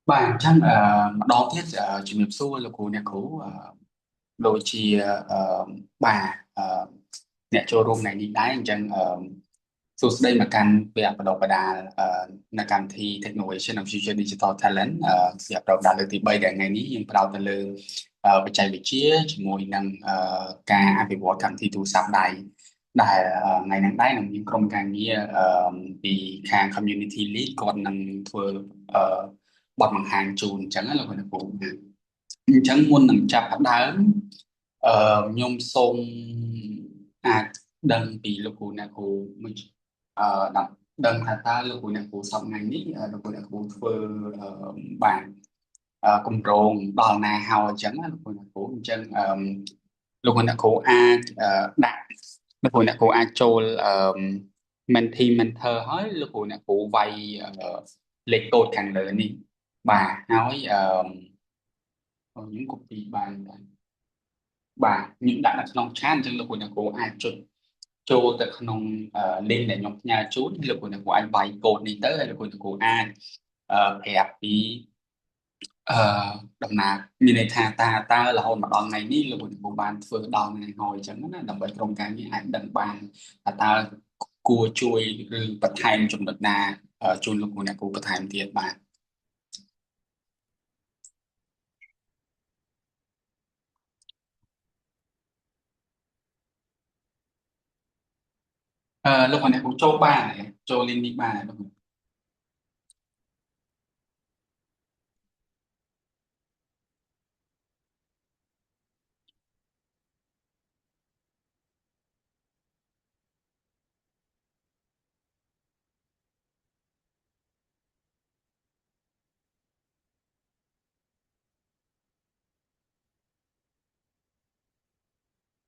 បាទអញ្ចឹងម្ដងទៀតជំរាបសួរលោកគ្រូអ្នកគ្រូដូចជាអឺបាទអឺអ្នកចូលរួមថ្ងៃនេះដែរអញ្ចឹងសួស្តីមកកាន់វគ្គបណ្ដុះបណ្ដាលនៅកម្មវិធី Technovation of Future Digital Talent សម្រាប់បណ្ដុះបណ្ដាលលើកទី3ដែលថ្ងៃនេះយើងផ្ដោតទៅលើបច្ចេកវិទ្យាជាមួយនឹងការអភិវឌ្ឍកម្មវិធីទូរស័ព្ទដៃដែលថ្ងៃហ្នឹងដែរនឹងមានក្រុមការងារពីខាង Community Lead គាត់នឹងធ្វើបទបង្ហាញជូនអញ្ចឹងណាលោកគ្រូអញ្ចឹងមុននឹងចាប់ផ្ដើមខ្ញុំសូមអាចដឹងពីលោកគ្រូអ្នកគ្រូមួយអឺដឹងថាតើលោកគ្រូអ្នកគ្រូសប្តាហ៍ថ្ងៃនេះលោកគ្រូអ្នកគ្រូធ្វើបានគម្រោងដល់ណាហើយអញ្ចឹងណាលោកគ្រូអ្នកគ្រូអញ្ចឹងលោកគ្រូអ្នកគ្រូអាចដាក់លោកគ្រូអ្នកគ្រូអាចចូល mentee mentor ហើយលោកគ្រូអ្នកគ្រូវាយលេខកូដខាងលើនេះបាទហើយខ្ញុំ copy បានដែរបាទខ្ញុំដាក់នៅក្នុង chat អញ្ចឹងលោកគ្រូអ្នកគ្រូអាចចុចចូលទៅក្នុង link ដែលខ្ញុំផ្ញើជូនលោកគ្រូអ្នកគ្រូអាចវាយកូដនេះទៅហើយលោកគ្រូអ្នកគ្រូអាចប្រាប់ពីអឺដំណើរមានន័យថាតើរហូតមកដល់ថ្ងៃនេះលោកគ្រូអ្នកគ្រូបានធ្វើដល់ណាហើយអញ្ចឹងណាដើម្បីក្រុមការងារអាចដឹងបានថាតើគួរជួយឬបន្ថែមចំណុចណាជូនលោកគ្រូអ្នកគ្រូបន្ថែមទៀតបាទលោកគ្រូអ្នកគ្រូចូលបានចូល link នេះបានលោកគ្រូ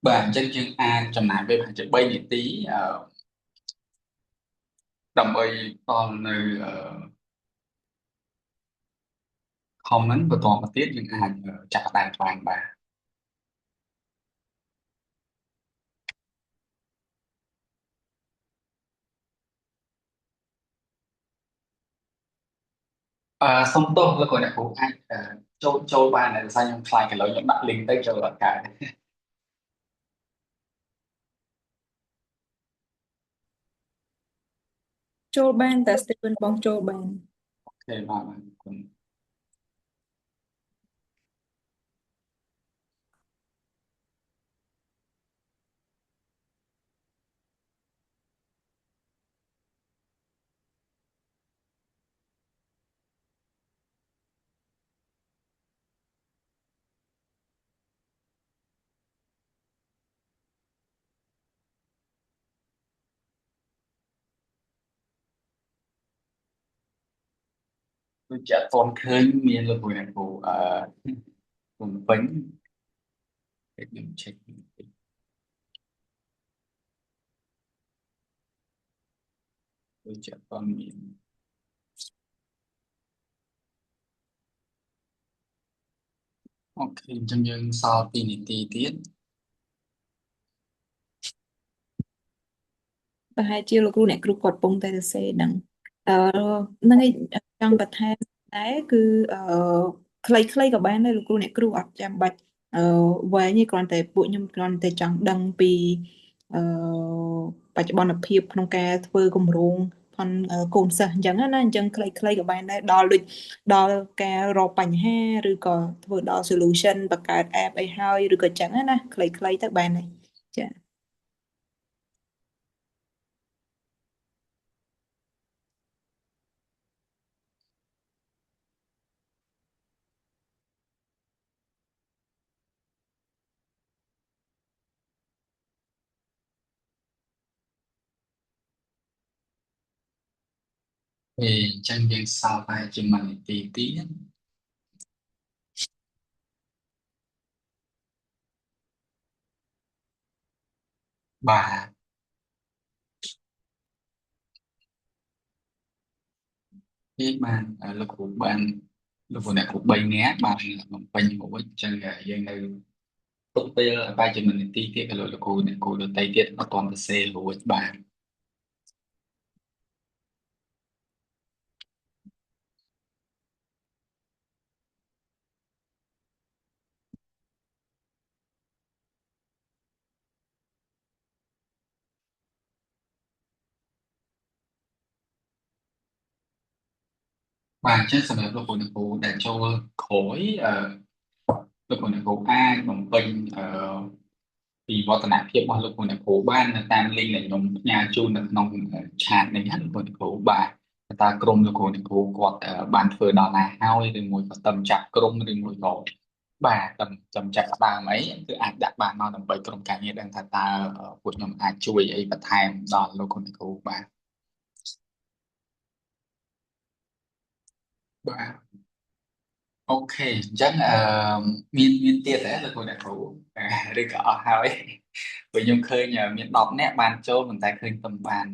បាទអញ្ចឹងយើងអាចចំណាយពេលប្រហែលជា3នាទីដើម្បីផ្ដល់នៅ comment បន្តមកទៀតយើងអាចចាប់ផ្ដើមបានបាទសុំទោសលោកគ្រូអ្នកគ្រូអាចចូលបានតែដោយសារខ្ញុំខ្លាចកន្លែងខ្ញុំដាក់ link ទៅចូលអត់កើត ចូលបានតែ Steven បងចូលបាន OK បាទបាទអរគុណដូចជាអត់ទាន់ឃើញមានលោកគ្រូអ្នកគ្រូបំពេញខ្ញុំ check បន្តិចដូចជាអត់ទាន់មាន OK អញ្ចឹងយើងសល់2នាទីទៀត ប្រហែលជាលោកគ្រូអ្នកគ្រូគាត់ពងតែសរសេរហ្នឹងហ្នឹងឯងចង់បន្ថែមដែរគឺអឺខ្លីៗក៏បានដែរលោកគ្រូអ្នកគ្រូអត់ចាំបាច់អឺវែងទេគ្រាន់តែពួកខ្ញុំគ្រាន់តែចង់ដឹងពីអឺបច្ចុប្បន្នភាពក្នុងការធ្វើគម្រោងផងកូនសិស្សអញ្ចឹងណាអញ្ចឹងខ្លីៗក៏បានដែរដល់ដូចដល់ការរកបញ្ហាឬក៏ធ្វើដល់ solution បង្កើត app អីហើយឬក៏អញ្ចឹងណាខ្លីៗទៅបានហើយចា៎ ពេលអញ្ចឹងយើងសល់ប្រហែលជា1នាទីទៀតបាទនេះបានលោកគ្រូបានលោកគ្រូអ្នកគ្រូ3នាក់បានបំពេញរួចអញ្ចឹងយើងនៅទុកពេលប្រហែលជា1នាទីទៀតក៏លោកគ្រូអ្នកគ្រូដទៃទៀតអត់ទាន់សរសេររួចបាទ បាទអញ្ចឹងសម្រាប់លោកគ្រូអ្នកគ្រូដែលចូលក្រោយលោកគ្រូអ្នកគ្រូអាចបំពេញអឺពីវឌ្ឍនភាពរបស់លោកគ្រូអ្នកគ្រូបាននៅតាម link ដែលខ្ញុំផ្ញើជូននៅក្នុង chat នេះណាលោកគ្រូអ្នកគ្រូបាទតើក្រុមលោកគ្រូអ្នកគ្រូគាត់បានធ្វើដល់ណាហើយឬមួយក៏តំចាប់ក្រុមឬមួយក៏បាទតំចាប់ផ្ដើមអីគឺអាចដាក់បានមកដើម្បីក្រុមការងារដឹងថាតើពួកខ្ញុំអាចជួយអីបន្ថែមដល់លោកគ្រូអ្នកគ្រូបាទបាទ OK អញ្ចឹងមានទៀតទេលោកគ្រូអ្នកគ្រូឬក៏អស់ហើយព្រោះខ្ញុំឃើញមាន10នាក់បានចូលប៉ុន្តែឃើញតែបាន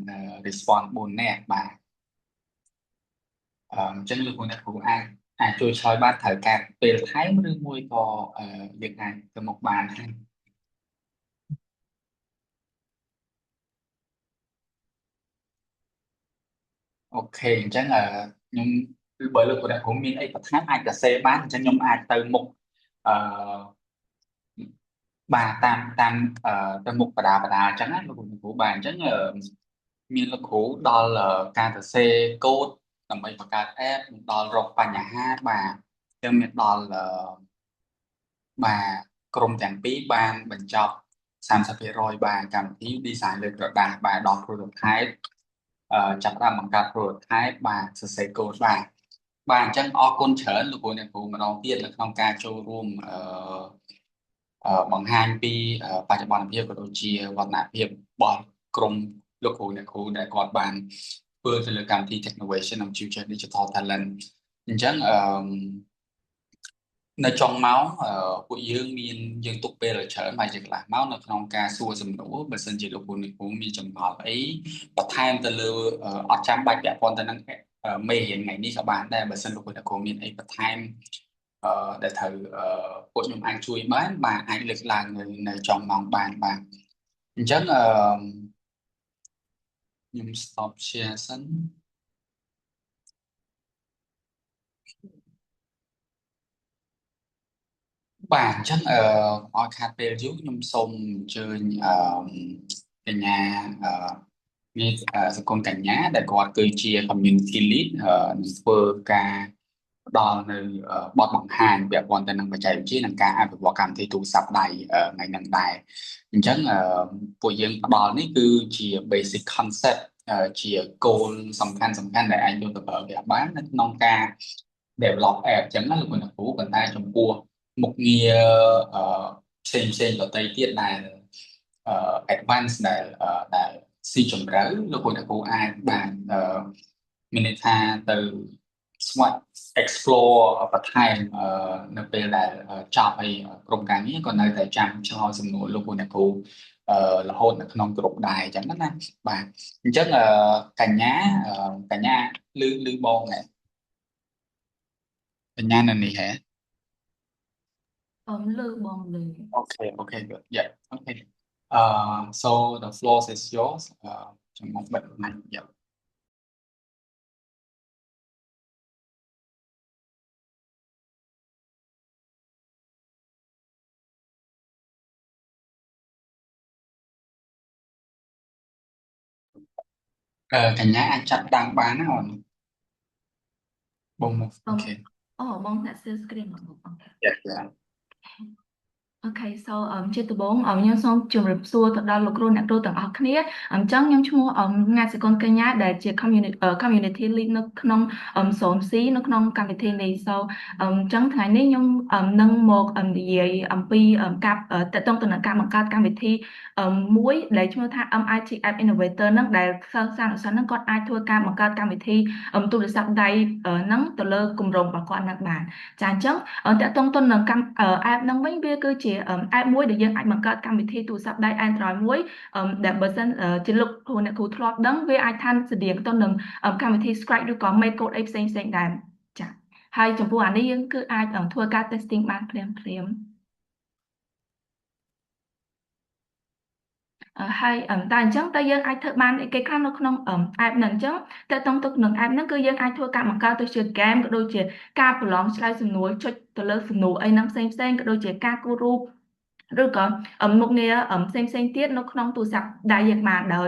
response 4នាក់បាទអញ្ចឹងលោកគ្រូអ្នកគ្រូអាចជួយឆ្លើយបានត្រូវការពេលថែមឬមួយក៏យើងអាចទៅមុខបានហើយ OK អញ្ចឹងខ្ញុំគឺបើលោកគ្រូអ្នកគ្រូមានអីបន្ថែមអាចសរសេរបានអញ្ចឹងខ្ញុំអាចទៅមុខអឺបាទតាមតាមទៅមុខបដាបដាអញ្ចឹងណាលោកគ្រូបាទអញ្ចឹងមានលោកគ្រូដល់ការសរសេរកូដដើម្បីបង្កើត app ដល់រកបញ្ហាបាទអញ្ចឹងមានដល់បាទក្រុមទាំងពីរបានបញ្ចប់30%បាទកម្មវិធី design លើក្រដាសបាទដល់ prototype ចាប់ផ្ដើមបង្កើត prototype បាទសរសេរកូដបាទបាទអញ្ចឹងអរគុណច្រើនលោកគ្រូអ្នកគ្រូម្ដងទៀតនៅក្នុងការចូលរួមបង្ហាញពីបច្ចុប្បន្នភាពក៏ដូចជាវឌ្ឍនភាពរបស់ក្រុមលោកគ្រូអ្នកគ្រូដែលគាត់បានធ្វើទៅលើកម្មវិធី Technovation និង Future Digital Talent អញ្ចឹងអឺនៅចុងម៉ោងពួកយើងមានយើងទុកពេលច្រើនប្រហែលជាកន្លះម៉ោងនៅក្នុងការសួរសំណួរបើសិនជាលោកគ្រូអ្នកគ្រូមានចម្ងល់អីបន្ថែមទៅលើអត់ចាំបាច់ពាក់ព័ន្ធទៅនឹងមេរៀនថ្ងៃនេះក៏បានដែរបើសិនលោកគ្រូអ្នកគ្រូមានអីបន្ថែមដែលត្រូវពួកខ្ញុំអាចជួយបានបាទអាចលើកឡើងនៅចុងម៉ោងបានបាទអញ្ចឹងខ្ញុំ stop share សិនបាទអញ្ចឹងឲ្យខាតពេលយូរខ្ញុំសូមអញ្ជើញកញ្ញាមានសង្គមកញ្ញាដែលគាត់គឺជា community lead នឹងធ្វើការផ្ដល់នៅបទបង្ហាញពាក់ព័ន្ធទៅនឹងបច្ចេកវិទ្យានិងការអភិវឌ្ឍកម្មវិធីទូរស័ព្ទដៃថ្ងៃហ្នឹងដែរអញ្ចឹងពួកយើងផ្ដល់នេះគឺជា basic concept ជា goal សំខាន់សំខាន់ដែលអាចយកទៅប្រើប្រាស់បាននៅក្នុងការ develop app អញ្ចឹងណាលោកគ្រូប៉ុន្តែចំពោះមុខងារផ្សេងផ្សេងដទៃទៀតដែល advance ដែលស៊ីជម្រៅលោកគ្រូអាចបានមានន័យថាទៅស្វែង explore បន្ថែមនៅពេលដែលចប់ហើយក្រុមការងារក៏នៅតែចាំឆ្លើយសំណួរលោកគ្រូអ្នកគ្រូរហូតនៅក្នុងក្រុមដែរអញ្ចឹងណាបាទអញ្ចឹងកញ្ញាកញ្ញាលឺលឺបងហ៎កញ្ញានៅនេះហ៎ អមលឺបងលឺ Okay, good. Yeah, okay. So the floor is yours. ខ្ញុំមកបិទ mic. Yeah. កញ្ញាអាចចាប់ដើមបានណាអូនបងមក បង Okay. អូបងអ្នក share screen មកបង Yeah. Okay, so ជាដំបូងខ្ញុំសូមជម្រាបសួរទៅដល់លោកគ្រូអ្នកគ្រូទាំងអស់គ្នាអញ្ចឹងខ្ញុំឈ្មោះងាសកុលកញ្ញាដែលជា community lead នៅក្នុង Zone C នៅក្នុងកម្មវិធីនេះ so អញ្ចឹងថ្ងៃនេះខ្ញុំនឹងមកនិយាយអំពីការតកតងទៅនឹងការបង្កើតកម្មវិធីមួយដែលឈ្មោះថា MIT App Innovator ហ្នឹងដែលសិស្សានុសិស្សហ្នឹងគាត់អាចធ្វើការបង្កើតកម្មវិធីទូរស័ព្ទដៃហ្នឹងទៅលើគម្រោងរបស់គាត់ហ្នឹងបានចាអញ្ចឹងតកតងទៅនឹងកម្ម app ហ្នឹងវិញវាគឺជា app មួយដែលយើងអាចបង្កើតកម្មវិធីទូរស័ព្ទដៃ Android មួយដែលបើសិនជាលោកគ្រូអ្នកគ្រូធ្លាប់ដឹងវាអាចថាស្តៀងទៅនឹងកម្មវិធី Scratch ឬក៏ MakeCode អីផ្សេងផ្សេងដែរចាហើយចំពោះអានេះយើងគឺអាចធ្វើការ testing បានភ្លាមភ្លាមហើយតែអញ្ចឹងតើយើងអាចធ្វើបានអីគេខ្លះនៅក្នុង app ហ្នឹងអញ្ចឹងតើតងទៅនឹង app ហ្នឹងគឺយើងអាចធ្វើការបង្កើតទៅជា game ក៏ដូចជាការប្រឡងឆ្លើយសំណួរចុចទៅលើសំណួរអីហ្នឹងផ្សេងផ្សេងក៏ដូចជាការគូររូប ឬក៏មុខងារផ្សេងផ្សេងទៀតនៅក្នុងទូរស័ព្ទដៃយើងបានដោយ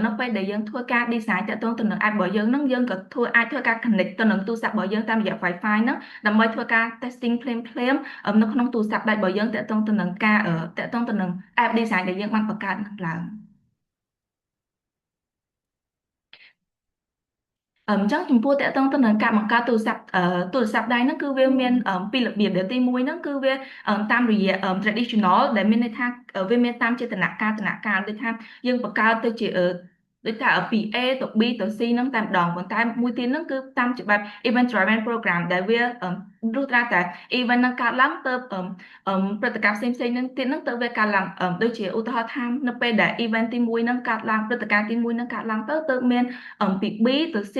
នៅពេលដែលយើងធ្វើការ design តាក់ទងទៅនឹង app របស់យើងហ្នឹងយើងក៏ធ្វើអាចធ្វើការ connect ទៅនឹងទូរស័ព្ទរបស់យើងតាមរយៈ Wi-Fi ហ្នឹងដើម្បីធ្វើការ testing ភ្លាមភ្លាមនៅក្នុងទូរស័ព្ទដៃរបស់យើងតាក់ទងទៅនឹងការតាក់ទងទៅនឹង app design ដែលយើងបានបង្កើតនឹងឡើង។ អញ្ចឹងចំពោះតាក់ទងទៅនឹងការបង្កើតទូរស័ព្ទដៃហ្នឹងគឺវាមានពីររបៀបដែលទី1ហ្នឹងគឺវាតាមរយៈ traditional ដែលមានន័យថាវាមានតាមចេតនកាលតនកាលដូចថាយើងបង្កើតទៅជាដូចថាពី A ទៅ B ទៅ C ហ្នឹងតែម្ដងប៉ុន្តែមួយទៀតហ្នឹងគឺតាមច្បាប់ event driven program ដែលវាលុះត្រាតែ event ហ្នឹងកើតឡើងទៅព្រឹត្តិការណ៍ផ្សេងផ្សេងហ្នឹងទៀតហ្នឹងទៅវាកើតឡើងដូចជាឧទាហរណ៍ថានៅពេលដែល event ទី1ហ្នឹងកើតឡើងព្រឹត្តិការណ៍ទី1ហ្នឹងកើតឡើងទៅទៅមានពី B ទៅ C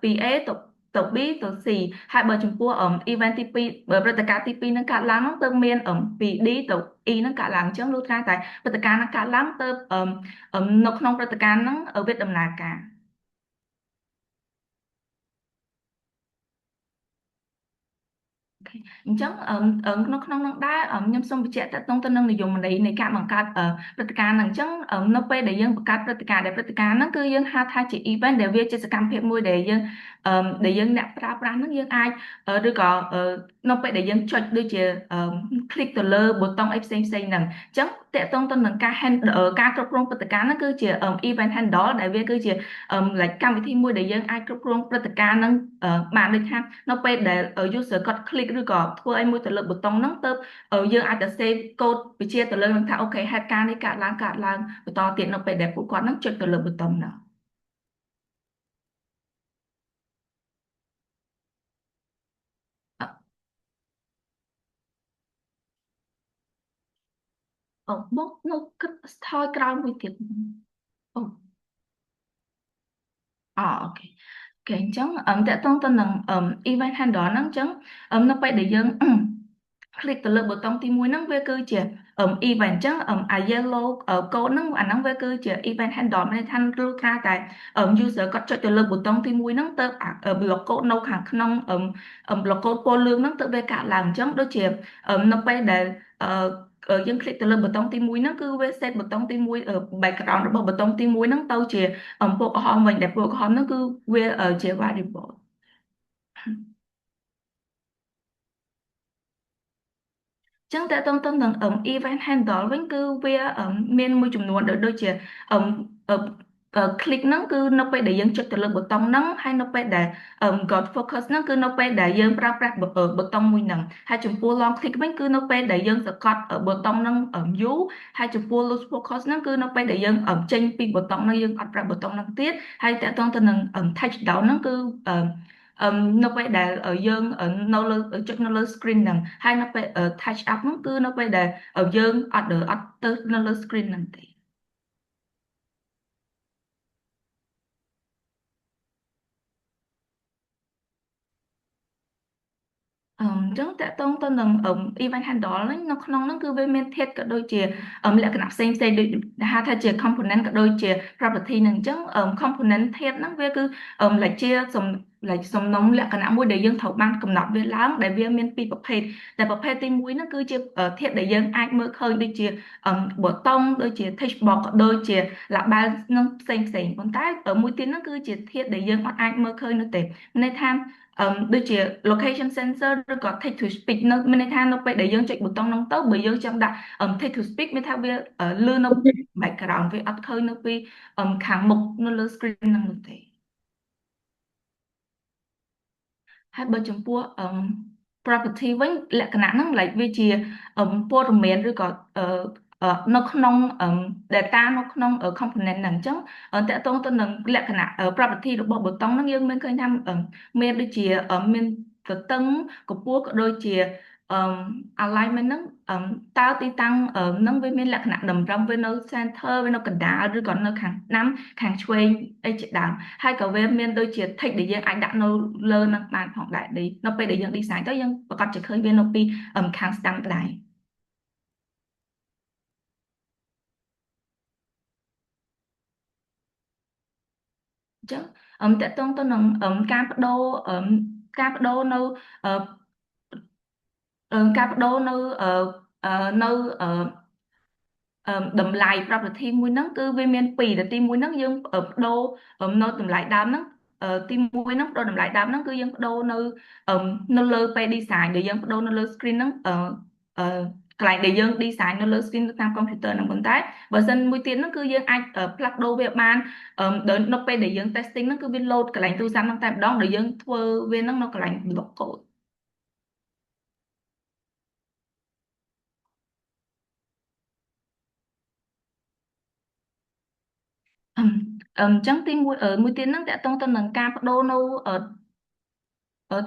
ពី A ទៅ B ទៅ C ហើយបើចំពោះ event ទី2បើព្រឹត្តិការណ៍ទី2នឹងកើតឡើងហ្នឹងទៅមានពី D ទៅ E ហ្នឹងកើតឡើងអញ្ចឹងលុះត្រាតែព្រឹត្តិការណ៍ហ្នឹងកើតឡើងទៅនៅក្នុងព្រឹត្តិការណ៍ហ្នឹងវាដំណើរការ។ អញ្ចឹងនៅក្នុងនោះដែរខ្ញុំសូមបញ្ជាក់តទៅទៅនឹងនិយមន័យនៃការបង្កើតព្រឹត្តិការណ៍ហ្នឹងអញ្ចឹងនៅពេលដែលយើងបង្កើតព្រឹត្តិការណ៍ដែលព្រឹត្តិការណ៍ហ្នឹងគឺយើងហៅថាជា event ដែលវាជាសកម្មភាពមួយដែលយើងអ្នកប្រើប្រាស់ហ្នឹងយើងអាចឬក៏នៅពេលដែលយើងចុចដូចជា click ទៅលើប៊ូតុងអីផ្សេងផ្សេងហ្នឹងអញ្ចឹងតកតងទៅនឹងការ handle ការគ្រប់គ្រងព្រឹត្តិការណ៍ហ្នឹងគឺជា event handle ដែលវាគឺជា like កម្មវិធីមួយដែលយើងអាចគ្រប់គ្រងព្រឹត្តិការណ៍ហ្នឹងបានដូចថានៅពេលដែល user គាត់ click ឬក៏ធ្វើអីមួយទៅលើប៊ូតុងហ្នឹងទៅយើងអាចទៅ save code វិជាទៅលើនឹងថា okay ហេតុការណ៍នេះកើតឡើងកើតឡើងបន្តទៀតនៅពេលដែលពួកគាត់ហ្នឹងចុចទៅលើប៊ូតុងហ្នឹង។ អូបងនៅគិតថយក្រោយមួយទៀតអូអ okay គេអញ្ចឹងតកតងទៅនឹង event handle ហ្នឹងអញ្ចឹងនៅពេលដែលយើង click ទៅលើប៊ូតុងទី1ហ្នឹងវាគឺជា event អញ្ចឹងអា yellow code ហ្នឹងអាហ្នឹងវាគឺជា event handle មានន័យថាលុះត្រាតែ user គាត់ចុចទៅលើប៊ូតុងទី1ហ្នឹងទៅ block code នៅខាងក្នុង block code ពណ៌លឿងហ្នឹងទៅវាកាត់ឡើងអញ្ចឹងដូចជានៅពេលដែលយើង click ទៅលើប៊ូតុងទី1ហ្នឹងគឺវា set ប៊ូតុងទី1 background របស់ប៊ូតុងទី1ហ្នឹងទៅជាពណ៌ក្រហមវិញដែលពណ៌ក្រហមហ្នឹងគឺវាជា variable ចឹងតើតងទៅនឹង event handle វិញគឺវាមានមួយចំនួនដូចជា click ហ្នឹងគឺនៅពេលដែលយើងចុចទៅលើប៊ូតុងហ្នឹងហើយនៅពេលដែល got focus ហ្នឹងគឺនៅពេលដែលយើងប្រើប្រាស់ប៊ូតុងមួយហ្នឹងហើយចំពោះ long click វិញគឺនៅពេលដែលយើងសង្កត់ប៊ូតុងហ្នឹងយូរហើយចំពោះ lose focus ហ្នឹងគឺនៅពេលដែលយើងចេញពីប៊ូតុងហ្នឹងយើងអត់ប្រើប៊ូតុងហ្នឹងទៀតហើយតើតងទៅនឹង touch down ហ្នឹងគឺនៅពេលដែលយើងនៅលើចុចនៅលើ screen ហ្នឹងហើយនៅពេល touch up ហ្នឹងគឺនៅពេលដែលយើងអត់ទៅនៅលើ screen ហ្នឹងទេ។ អញ្ចឹងតកតងទៅនឹង event handle ហ្នឹងនៅក្នុងហ្នឹងគឺវាមានធាតុក៏ដូចជាលក្ខណៈផ្សេងផ្សេងដូចហៅថាជា component ក៏ដូចជា property ហ្នឹងអញ្ចឹង component ធាតុហ្នឹងវាគឺ like ជាសំ like សំណុំលក្ខណៈមួយដែលយើងត្រូវបានកំណត់វាឡើងដែលវាមានពីរប្រភេទតែប្រភេទទី1ហ្នឹងគឺជាធាតុដែលយើងអាចមើលឃើញដូចជាប៊ូតុងដូចជា text box ក៏ដូចជា label នឹងផ្សេងផ្សេងប៉ុន្តែមួយទៀតហ្នឹងគឺជាធាតុដែលយើងអត់អាចមើលឃើញនោះទេមានន័យថាដូចជា location sensor ឬក៏ text to speech នៅមានន័យថានៅពេលដែលយើងចុចប៊ូតុងហ្នឹងទៅបើយើងចង់ដាក់ text to speech មានថាវាលឺនៅ background វាអត់ឃើញនៅពីខាងមុខនៅលើ screen ហ្នឹងនោះទេហើយបើចំពោះ property វិញលក្ខណៈហ្នឹង like វាជាព័ត៌មានឬក៏នៅក្នុង data នៅក្នុង component ហ្នឹងអញ្ចឹងតកតងទៅនឹងលក្ខណៈ property របស់ប៊ូតុងហ្នឹងយើងមានឃើញថាមានដូចជាមានទទឹងកម្ពស់ក៏ដូចជា alignment ហ្នឹងតើទីតាំងហ្នឹងវាមានលក្ខណៈតម្រឹមវានៅ center វានៅកណ្ដាលឬក៏នៅខាងស្ដាំខាងឆ្វេងអីជាដើមហើយក៏វាមានដូចជា text ដែលយើងអាចដាក់នៅលើនឹងបានផងដែរនៅពេលដែលយើង design ទៅយើងប្រកាសជាឃើញវានៅពីខាងស្ដាំដែរអញ្ចឹងតកតងទៅនឹងការបដូរនៅការបដូរនៅ នៅអឺតម្លៃ property មួយហ្នឹងគឺវាមានពីរដែលទីមួយហ្នឹងយើងបដូរនៅតម្លៃដើមហ្នឹងទីមួយហ្នឹងបដូរតម្លៃដើមហ្នឹងគឺយើងបដូរនៅលើពេល design ដែលយើងបដូរនៅលើ screen ហ្នឹងអឺកន្លែងដែលយើង design នៅលើ screen តាម computer ហ្នឹងប៉ុន្តែបើសិនមួយទៀតហ្នឹងគឺយើងអាចផ្លាស់ប្ដូរវាបានដល់នៅពេលដែលយើង testing ហ្នឹងគឺវា load កន្លែងទូរស័ព្ទហ្នឹងតែម្ដងដែលយើងធ្វើវាហ្នឹងនៅកន្លែង block code។ អញ្ចឹងទីមួយមួយទៀតហ្នឹងតកតងទៅនឹងការបដូរនៅ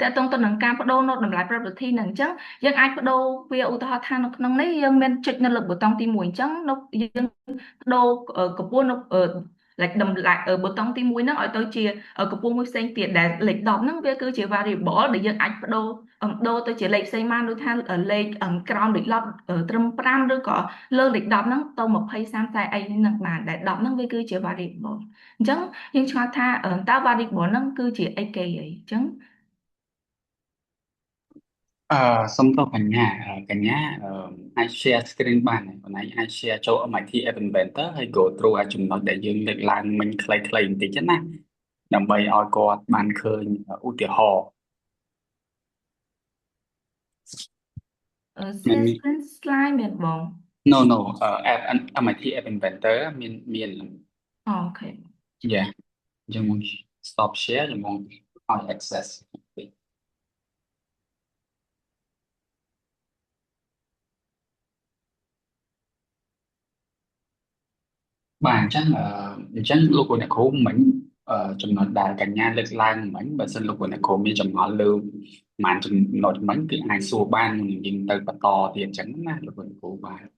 តកតងទៅនឹងការបដូរនៅតម្លៃ property ហ្នឹងអញ្ចឹងយើងអាចបដូរវាឧទាហរណ៍ថានៅក្នុងនេះយើងមានចុចនៅលើប៊ូតុងទី1អញ្ចឹងនៅយើងបដូរកម្ពស់នៅលេខតម្លៃប៊ូតុងទី1ហ្នឹងឲ្យទៅជាកម្ពស់មួយផ្សេងទៀតដែលលេខ10ហ្នឹងវាគឺជា variable ដែលយើងអាចបដូរដូរទៅជាលេខផ្សេងបានដូចថាលេខក្រោមលេខ10ត្រឹម5ឬក៏លើលេខ10ហ្នឹងទៅ20 30 40អីហ្នឹងបានដែល10ហ្នឹងវាគឺជា variable។ អញ្ចឹងយើងឆ្ងល់ថាតើ variable ហ្នឹងគឺជាអីគេអីអញ្ចឹង សុំទោសកញ្ញាកញ្ញាអាច share screen បានបងឯងអាច share ចូល MIT App Inventor ហើយ go through អាចំណុចដែលយើងលើកឡើងមិញខ្លីៗបន្តិចណាដើម្បីឲ្យគាត់បានឃើញឧទាហរណ៍។ Share screen slide មែនបង? No, app MIT App Inventor មាន OK. Yeah, អញ្ចឹងមក stop share ខ្ញុំមកឲ្យ access តិចបាទអញ្ចឹងអញ្ចឹងលោកគ្រូអ្នកគ្រូមិញចំណុចដែលកញ្ញាលើកឡើងមិញបើសិនលោកគ្រូអ្នកគ្រូមានចម្ងល់លើប្រហែលចំណុចមិញគឺអាចសួរបានមុននឹងយើងទៅបន្តទៀតអញ្ចឹងណាលោកគ្រូអ្នកគ្រូបាទ។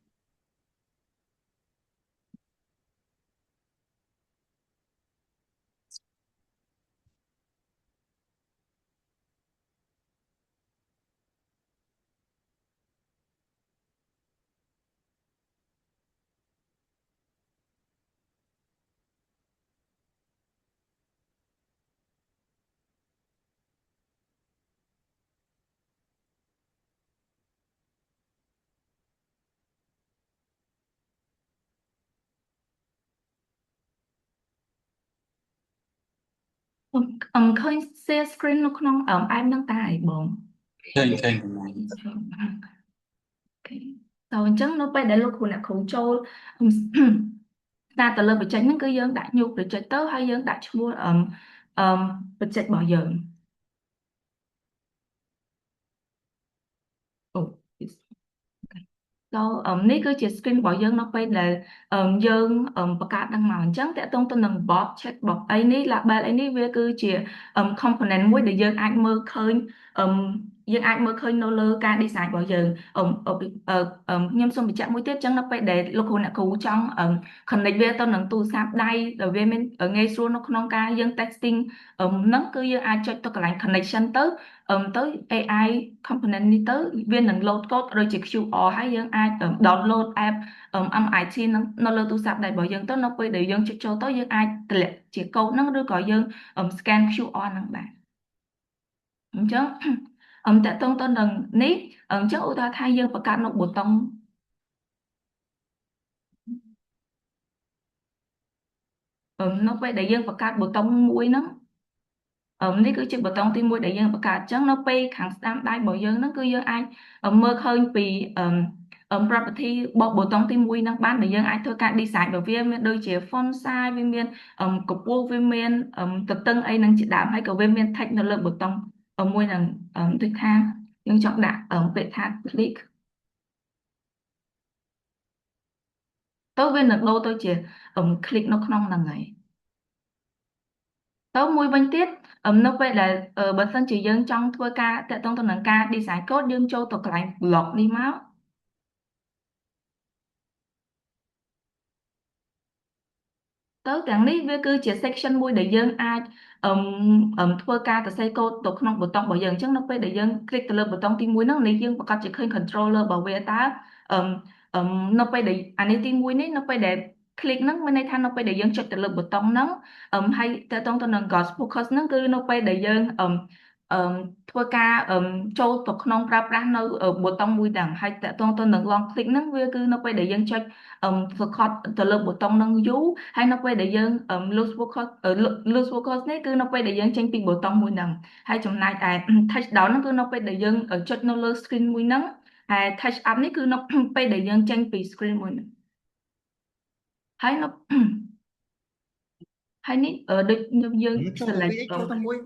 អឹមឃើញ share screen នៅក្នុងអឹម app ហ្នឹងតាអីបង? ឃើញឃើញកញ្ញា។ OK តើអញ្ចឹងនៅពេលដែលលោកគ្រូអ្នកគ្រូចូលតាទៅលើ project ហ្នឹងគឺយើងដាក់ new project ទៅហើយយើងដាក់ឈ្មោះអឹមអឹម project របស់យើងអូ ដល់នេះគឺជា screen របស់យើងនៅពេលដែលយើងបង្កើតនឹងមកអញ្ចឹងតកតងទៅនឹង box check box អីនេះ label អីនេះវាគឺជា component មួយដែលយើងអាចមើលឃើញយើងអាចមើលឃើញនៅលើការ design របស់យើង។ខ្ញុំសូមបញ្ជាក់មួយទៀតអញ្ចឹងនៅពេលដែលលោកគ្រូអ្នកគ្រូចង់ connect វាទៅនឹងទូរស័ព្ទដៃដែលវាមានងាយស្រួលនៅក្នុងការយើង testing ហ្នឹងគឺយើងអាចចុចទៅកន្លែង connection ទៅទៅ AI component នេះទៅវានឹង load code ដូចជា QR ហើយយើងអាច download app MIT នឹងនៅលើទូរស័ព្ទដៃរបស់យើងទៅនៅពេលដែលយើងចុចចូលទៅយើងអាចតម្លាក់ជាកូដហ្នឹងឬក៏យើង scan QR ហ្នឹងបានអញ្ចឹងអមតកតងទៅនឹងនេះអញ្ចឹងឧទាហរណ៍ថាយើងបង្កើតនៅប៊ូតុងនៅពេលដែលយើងបង្កើតប៊ូតុងមួយហ្នឹងនេះគឺជាប៊ូតុងទី1ដែលយើងបង្កើតអញ្ចឹងនៅពេលខាងស្ដាំដៃរបស់យើងហ្នឹងគឺយើងអាចមើលឃើញពី property របស់ប៊ូតុងទី1ហ្នឹងបានដែលយើងអាចធ្វើការ design របស់វាមានដូចជា font size វាមានកម្ពស់វាមានទទឹងអីហ្នឹងជាដើមហើយក៏វាមាន text នៅលើប៊ូតុងមួយហ្នឹងដូចថាយើងចង់ដាក់ពាក្យថា click ទៅវានឹងដូរទៅជា click នៅក្នុងហ្នឹងហើយទៅមួយវិញទៀតនៅពេលដែលបើសិនជាយើងចង់ធ្វើការតាក់ទងទៅនឹងការ design code យើងចូលទៅកន្លែង block នេះមកទៅទាំងនេះវាគឺជា section មួយដែលយើងអាចអឹមធ្វើការសរសេរកូដទៅក្នុងប៊ូតុងរបស់យើងអញ្ចឹងនៅពេលដែលយើង click ទៅលើប៊ូតុងទី1ហ្នឹងនេះយើងប្រកាសជាឃើញ controller របស់វាតើអឹមអឹមនៅពេលដែលអានេះទី1នេះនៅពេលដែល click ហ្នឹងមានន័យថានៅពេលដែលយើងចុចទៅលើប៊ូតុងហ្នឹងអឹមហើយតើតងទៅនឹង got focus ហ្នឹងគឺនៅពេលដែលយើងអឹម អឺធ្វើការចូលទៅក្នុងប្រើប្រាស់នៅប៊ូតុងមួយហ្នឹងហើយទាក់ទងទៅនឹង long click ហ្នឹងវាគឺនៅពេលដែលយើងចុច focus ទៅលើប៊ូតុងហ្នឹងយូរហើយនៅពេលដែលយើង lose focus lose focus នេះគឺនៅពេលដែលយើងចេញពីប៊ូតុងមួយហ្នឹងហើយចំណែកឯ touch down ហ្នឹងគឺនៅពេលដែលយើងចុចនៅលើ screen មួយហ្នឹងហើយ touch up នេះគឺនៅពេលដែលយើងចេញពី screen មួយហ្នឹងហើយនៅហើយនេះដូចយើង ចូលទៅ select ពីរចូលទៅមួយ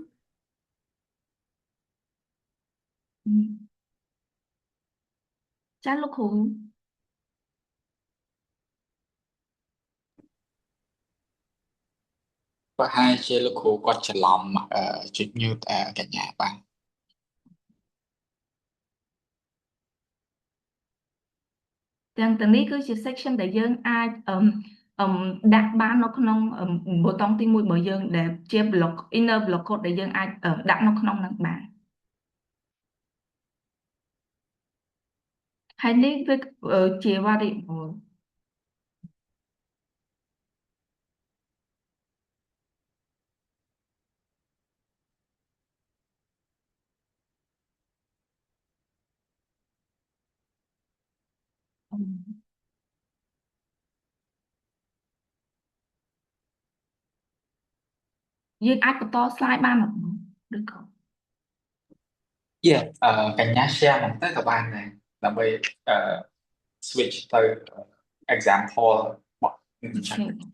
ចាលោកគ្រូ ប្រហែលជាលោកគ្រូគាត់ច្រឡំចុច mute កញ្ញាបាទ ទាំងនេះគឺជា section ដែលយើងអាចអឹមដាក់បាននៅក្នុងប៊ូតុងទី1របស់យើងដែលជា block inner block code ដែលយើងអាចដាក់នៅក្នុងនឹងបានហើយនេះវាជា variable យើងអាចបន្ត slide បានអត់ឬក៏ Yeah កញ្ញា share មកទៅក៏បានដែរដើម្បីអឺ switch ទៅ example របស់អញ្ចឹង Okay.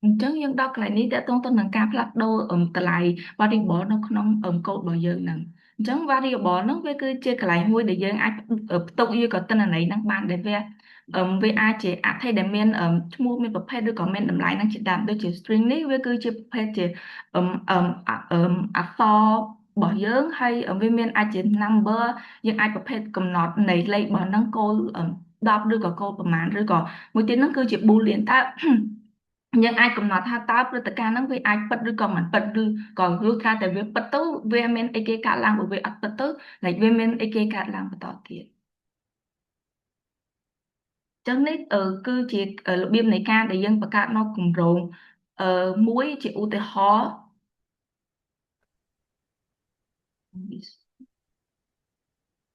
អញ្ចឹងយើងដល់កន្លែងនេះទាក់ទងទៅនឹងការផ្លាស់ប្ដូរតម្លៃ variable នៅក្នុងកូដរបស់យើងហ្នឹងអញ្ចឹង variable ហ្នឹងវាគឺជាកន្លែងមួយដែលយើងអាចផ្ទុកឬក៏ទិន្នន័យហ្នឹងបានដែលវាអាចជាអត្ថន័យដែលមានឈ្មោះមានប្រភេទឬក៏មានតម្លៃហ្នឹងជាដើមដូចជា string នេះវាគឺជាប្រភេទជាអឹមអក្សររបស់យើងហើយវាមានអាចជា number យើងអាចប្រភេទកំណត់នៃលេខរបស់ហ្នឹងគោល10ឬក៏គោលប្រមាណឬក៏មួយទៀតហ្នឹងគឺជា boolean តើយើងអាចកំណត់ថាតើព្រឹត្តិការណ៍ហ្នឹងវាអាចពិតឬក៏មិនពិតឬក៏លុះត្រាតែវាពិតទៅវាមានអីគេកើតឡើងបើវាអត់ពិតទៅ like វាមានអីគេកើតឡើងបន្តទៀតចឹងនេះគឺជារបៀបនៃការដែលយើងបង្កើតនៅគម្រោងមួយជាឧទាហរណ៍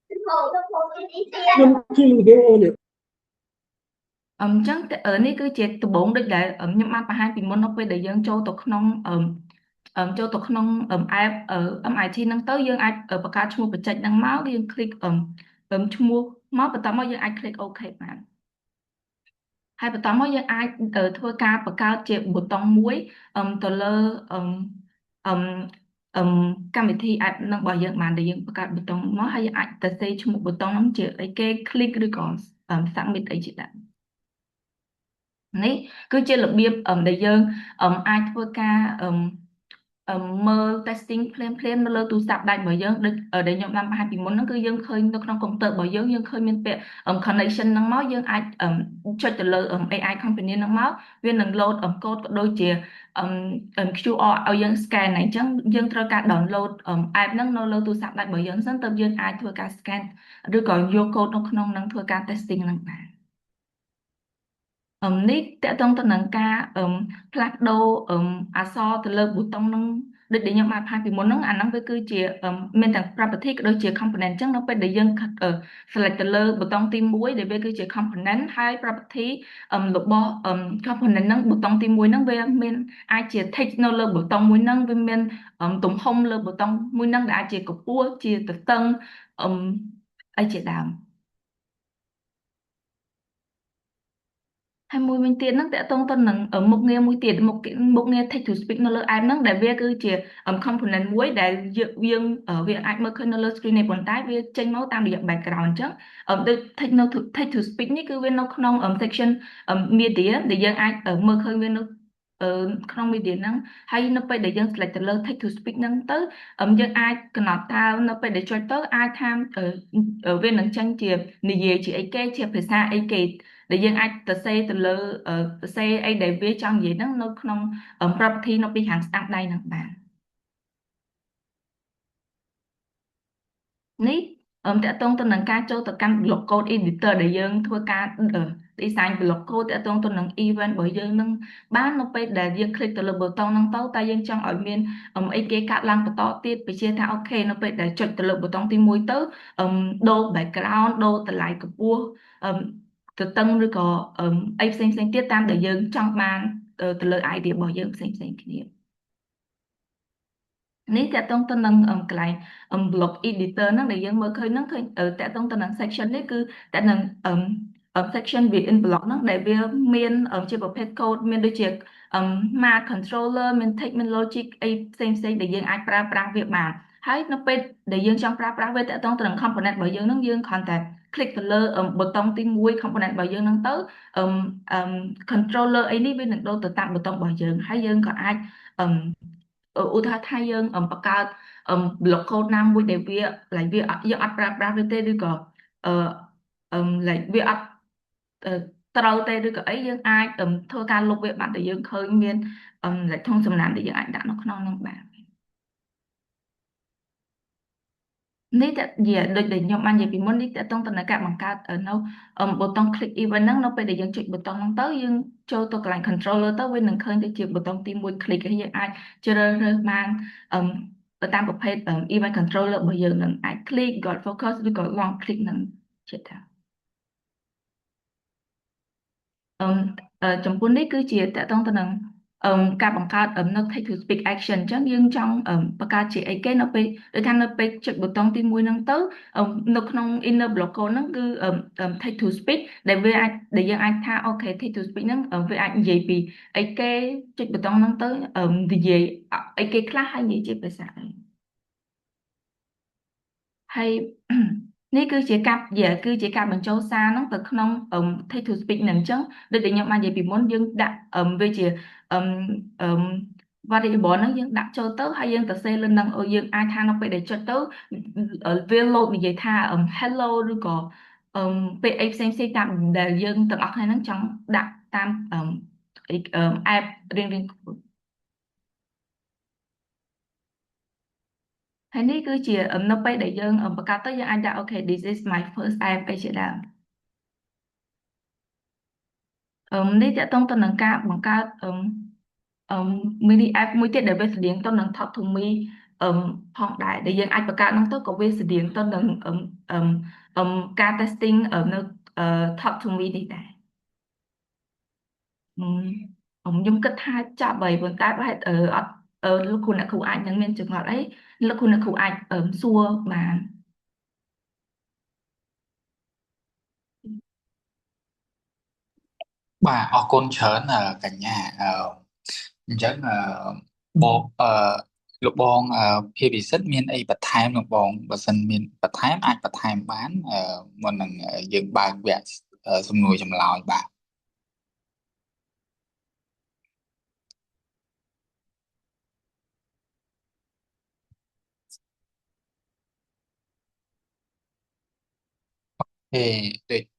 ខ្ញុំជិះវីដេអូនេះ អញ្ចឹងនេះគឺជាដំបូងដូចដែលខ្ញុំបានបង្ហាញពីមុននៅពេលដែលយើងចូលទៅក្នុងចូលទៅក្នុង app MIT ហ្នឹងទៅយើងអាចបង្កើតឈ្មោះ project ហ្នឹងមកយើង click ឈ្មោះមកបន្ទាប់មកយើងអាច click OK បានហើយបន្ទាប់មកយើងអាចធ្វើការបង្កើតជាប៊ូតុងមួយទៅលើអឹមកម្មវិធី app នឹងរបស់យើងបានដែលយើងបង្កើតប៊ូតុងមកហើយយើងអាចទៅសេឈ្មោះប៊ូតុងហ្នឹងជាអីគេ click ឬក៏ submit អីជាដើមនេះគឺជារបៀបដែលយើងអាចធ្វើការមើល testing ភ្លាមភ្លាមនៅលើទូរស័ព្ទដៃរបស់យើងដូចដែលខ្ញុំបានបង្ហាញពីមុនហ្នឹងគឺយើងឃើញនៅក្នុងកុំព្យូទ័ររបស់យើងយើងឃើញមានពាក្យ connection ហ្នឹងមកយើងអាចចុចទៅលើ AI company ហ្នឹងមកវានឹង load code ក៏ដូចជា QR ឲ្យយើង scan អញ្ចឹងយើងត្រូវការ download app ហ្នឹងនៅលើទូរស័ព្ទដៃរបស់យើងសិនទើបយើងអាចធ្វើការ scan ឬក៏យក code នៅក្នុងហ្នឹងធ្វើការ testing ហ្នឹងបាននេះទាក់ទងទៅនឹងការផ្លាស់ប្ដូរអក្សរទៅលើប៊ូតុងហ្នឹងដូចដែលខ្ញុំបានបង្ហាញពីមុនហ្នឹងអាហ្នឹងវាគឺជាមានទាំង property ក៏ដូចជា component អញ្ចឹងនៅពេលដែលយើង select ទៅលើប៊ូតុងទី1ដែលវាគឺជា component ហើយ property របស់ component ហ្នឹងប៊ូតុងទី1ហ្នឹងវាមានអាចជា text នៅលើប៊ូតុងមួយហ្នឹងវាមានទំហំលើប៊ូតុងមួយហ្នឹងដែលអាចជាកម្ពស់ជាទទឹងអីជាដើមហើយមួយវិញទៀតហ្នឹងទាក់ទងទៅនឹងមុខងារមួយទៀតមុខងារ text to speech នៅលើ app ហ្នឹងដែលវាគឺជា component មួយដែលយើងវាអាចមើលឃើញនៅលើ screen នេះប៉ុន្តែវាចេញមកតាមរយៈ background អញ្ចឹងដូច text to speech នេះគឺវានៅក្នុង section media ដែលយើងអាចមើលឃើញវានៅ ក្នុង media ហ្នឹងហើយនៅពេលដែលយើង select ទៅលើ text to speech ហ្នឹងទៅយើងអាចកំណត់តើនៅពេលដែលចុចទៅអាចថាវានឹងចេញជានិយាយជាអីគេជាភាសាអីគេដែលយើងអាចទៅសេទៅលើទៅសេអីដែលវាចង់និយាយហ្នឹងនៅក្នុង property នៅពីខាងស្ដាំដៃហ្នឹងបាននេះទាក់ទងទៅនឹងការចូលទៅកាន់ block code editor ដែលយើងធ្វើការ design block code ទាក់ទងទៅនឹង event របស់យើងនឹងបាននៅពេលដែលយើង click ទៅលើប៊ូតុងហ្នឹងទៅតើយើងចង់ឲ្យមានអីគេកាត់ឡើងបន្តទៀតបញ្ជាថា OK នៅពេលដែលចុចទៅលើប៊ូតុងទី1ទៅដូរ background ដូរតម្លៃកម្ពស់ទៅតឹងឬក៏អីផ្សេងផ្សេងទៀតតាមដែលយើងចង់បានទៅលើ idea របស់យើងផ្សេងផ្សេងគ្នានេះទាក់ទងទៅនឹងកន្លែង block editor ហ្នឹងដែលយើងមើលឃើញហ្នឹងឃើញទាក់ទងទៅនឹង section នេះគឺតើនឹង section built-in block ហ្នឹងដែលវាមានជាប្រភេទ code មានដូចជា math controller មាន text មាន logic អីផ្សេងផ្សេងដែលយើងអាចប្រើប្រាស់វាបានហើយនៅពេលដែលយើងចង់ប្រើប្រាស់វាទាក់ទងទៅនឹង component របស់យើងហ្នឹងយើងគ្រាន់តែ click ទៅលើប៊ូតុងទី1 component របស់យើងហ្នឹងទៅ controller អីនេះវានឹងដូរទៅតាមប៊ូតុងរបស់យើងហើយយើងក៏អាចឧទាហរណ៍ថាយើងបង្កើត block code ណាមួយដែលវា like វាយើងអត់ប្រើប្រាស់វាទេឬក៏អឺ like វាអត់ត្រូវទេឬក៏អីយើងអាចធ្វើការលុបវាបាត់ដែលយើងឃើញមាន like ធុងសំរាមដែលយើងអាចដាក់នៅក្នុងនោះបាននេះតយាដូចដែលខ្ញុំបាននិយាយពីមុននេះទាក់ទងទៅនឹងការបង្កើតនៅប៊ូតុង click event ហ្នឹងនៅពេលដែលយើងចុចប៊ូតុងហ្នឹងទៅយើងចូលទៅកន្លែង controller ទៅវានឹងឃើញទៅជាប៊ូតុងទី1 click ហើយយើងអាចជ្រើសរើសបានទៅតាមប្រភេទ event controller របស់យើងនឹងអាច click got focus ឬក៏ long click នឹងជាថាអឺចំពោះនេះគឺជាទាក់ទងទៅនឹងការបង្កើតនៅ text to speech action អញ្ចឹងយើងចង់បង្កើតជាអីគេនៅពេលដូចថានៅពេលចុចប៊ូតុងទី1ហ្នឹងទៅនៅក្នុង inner block code ហ្នឹងគឺ text to speech ដែលវាអាចដែលយើងអាចថា OK text to speech ហ្នឹងវាអាចនិយាយពីអីគេចុចប៊ូតុងហ្នឹងទៅនិយាយអីគេខ្លះហើយនិយាយជាភាសាអីហើយនេះគឺជាការយាគឺជាការបញ្ចូលសារហ្នឹងទៅក្នុង text to speech ហ្នឹងអញ្ចឹងដូចដែលខ្ញុំបាននិយាយពីមុនយើងដាក់វាជាអឺអឺ variable ហ្នឹងយើងដាក់ចូលទៅហើយយើងទៅសេលើនឹងយើងអាចថានៅពេលដែលចុចទៅវា load និយាយថា hello ឬក៏អឺពេលអីផ្សេងផ្សេងតាមដែលយើងទាំងអស់គ្នាហ្នឹងចង់ដាក់តាមអឺ app រៀងៗខ្លួនហើយនេះគឺជានៅពេលដែលយើងបង្កើតទៅយើងអាចដាក់ OK this is my first app អីជាដើមនេះទាក់ទងទៅនឹងការបង្កើតអឺ mini app មួយទៀតដែលវាស្តៀងទៅនឹង Talk to Me អឺផងដែរដែលយើងអាចបង្កើតនោះទៅក៏វាស្តៀងទៅនឹងអឺអឺការ testing នៅ Talk to Me នេះដែរខ្ញុំគិតថាចាប់ហើយប៉ុន្តែប្រហែលអត់លោកគ្រូអ្នកគ្រូអាចនឹងមានចម្ងល់អីលោកគ្រូអ្នកគ្រូអាចសួរបាន បាទអរគុណច្រើនកញ្ញាអឺអញ្ចឹងអឺបងអឺលោកបងភាពិសិដ្ឋមានអីបន្ថែមលោកបងបើសិនមានបន្ថែមអាចបន្ថែមបានមុននឹងយើងបើកវគ្គសំណួរចម្លើយបាទ ទេដូច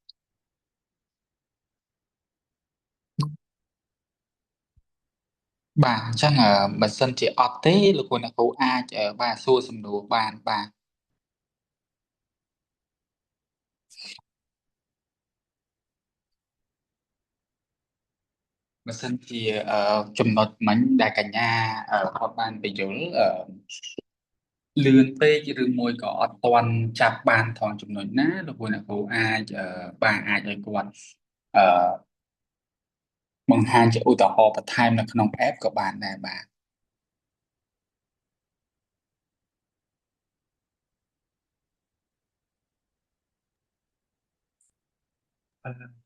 បាទអញ្ចឹងបើសិនជាអត់ទេលោកគ្រូអ្នកគ្រូអាចបាទសួរសំណួរបានបាទបើសិនជាចំណុចមិញដែលកញ្ញាគាត់បានពន្យល់លឿនពេកឬមួយក៏អត់ទាន់ចាប់បានថងចំណុចណាលោកគ្រូអ្នកគ្រូអាចបាទអាចឲ្យគាត់អឺបង្ហាញជាឧទាហរណ៍បន្ថែមនៅក្នុង app ក៏បានដែរបាទ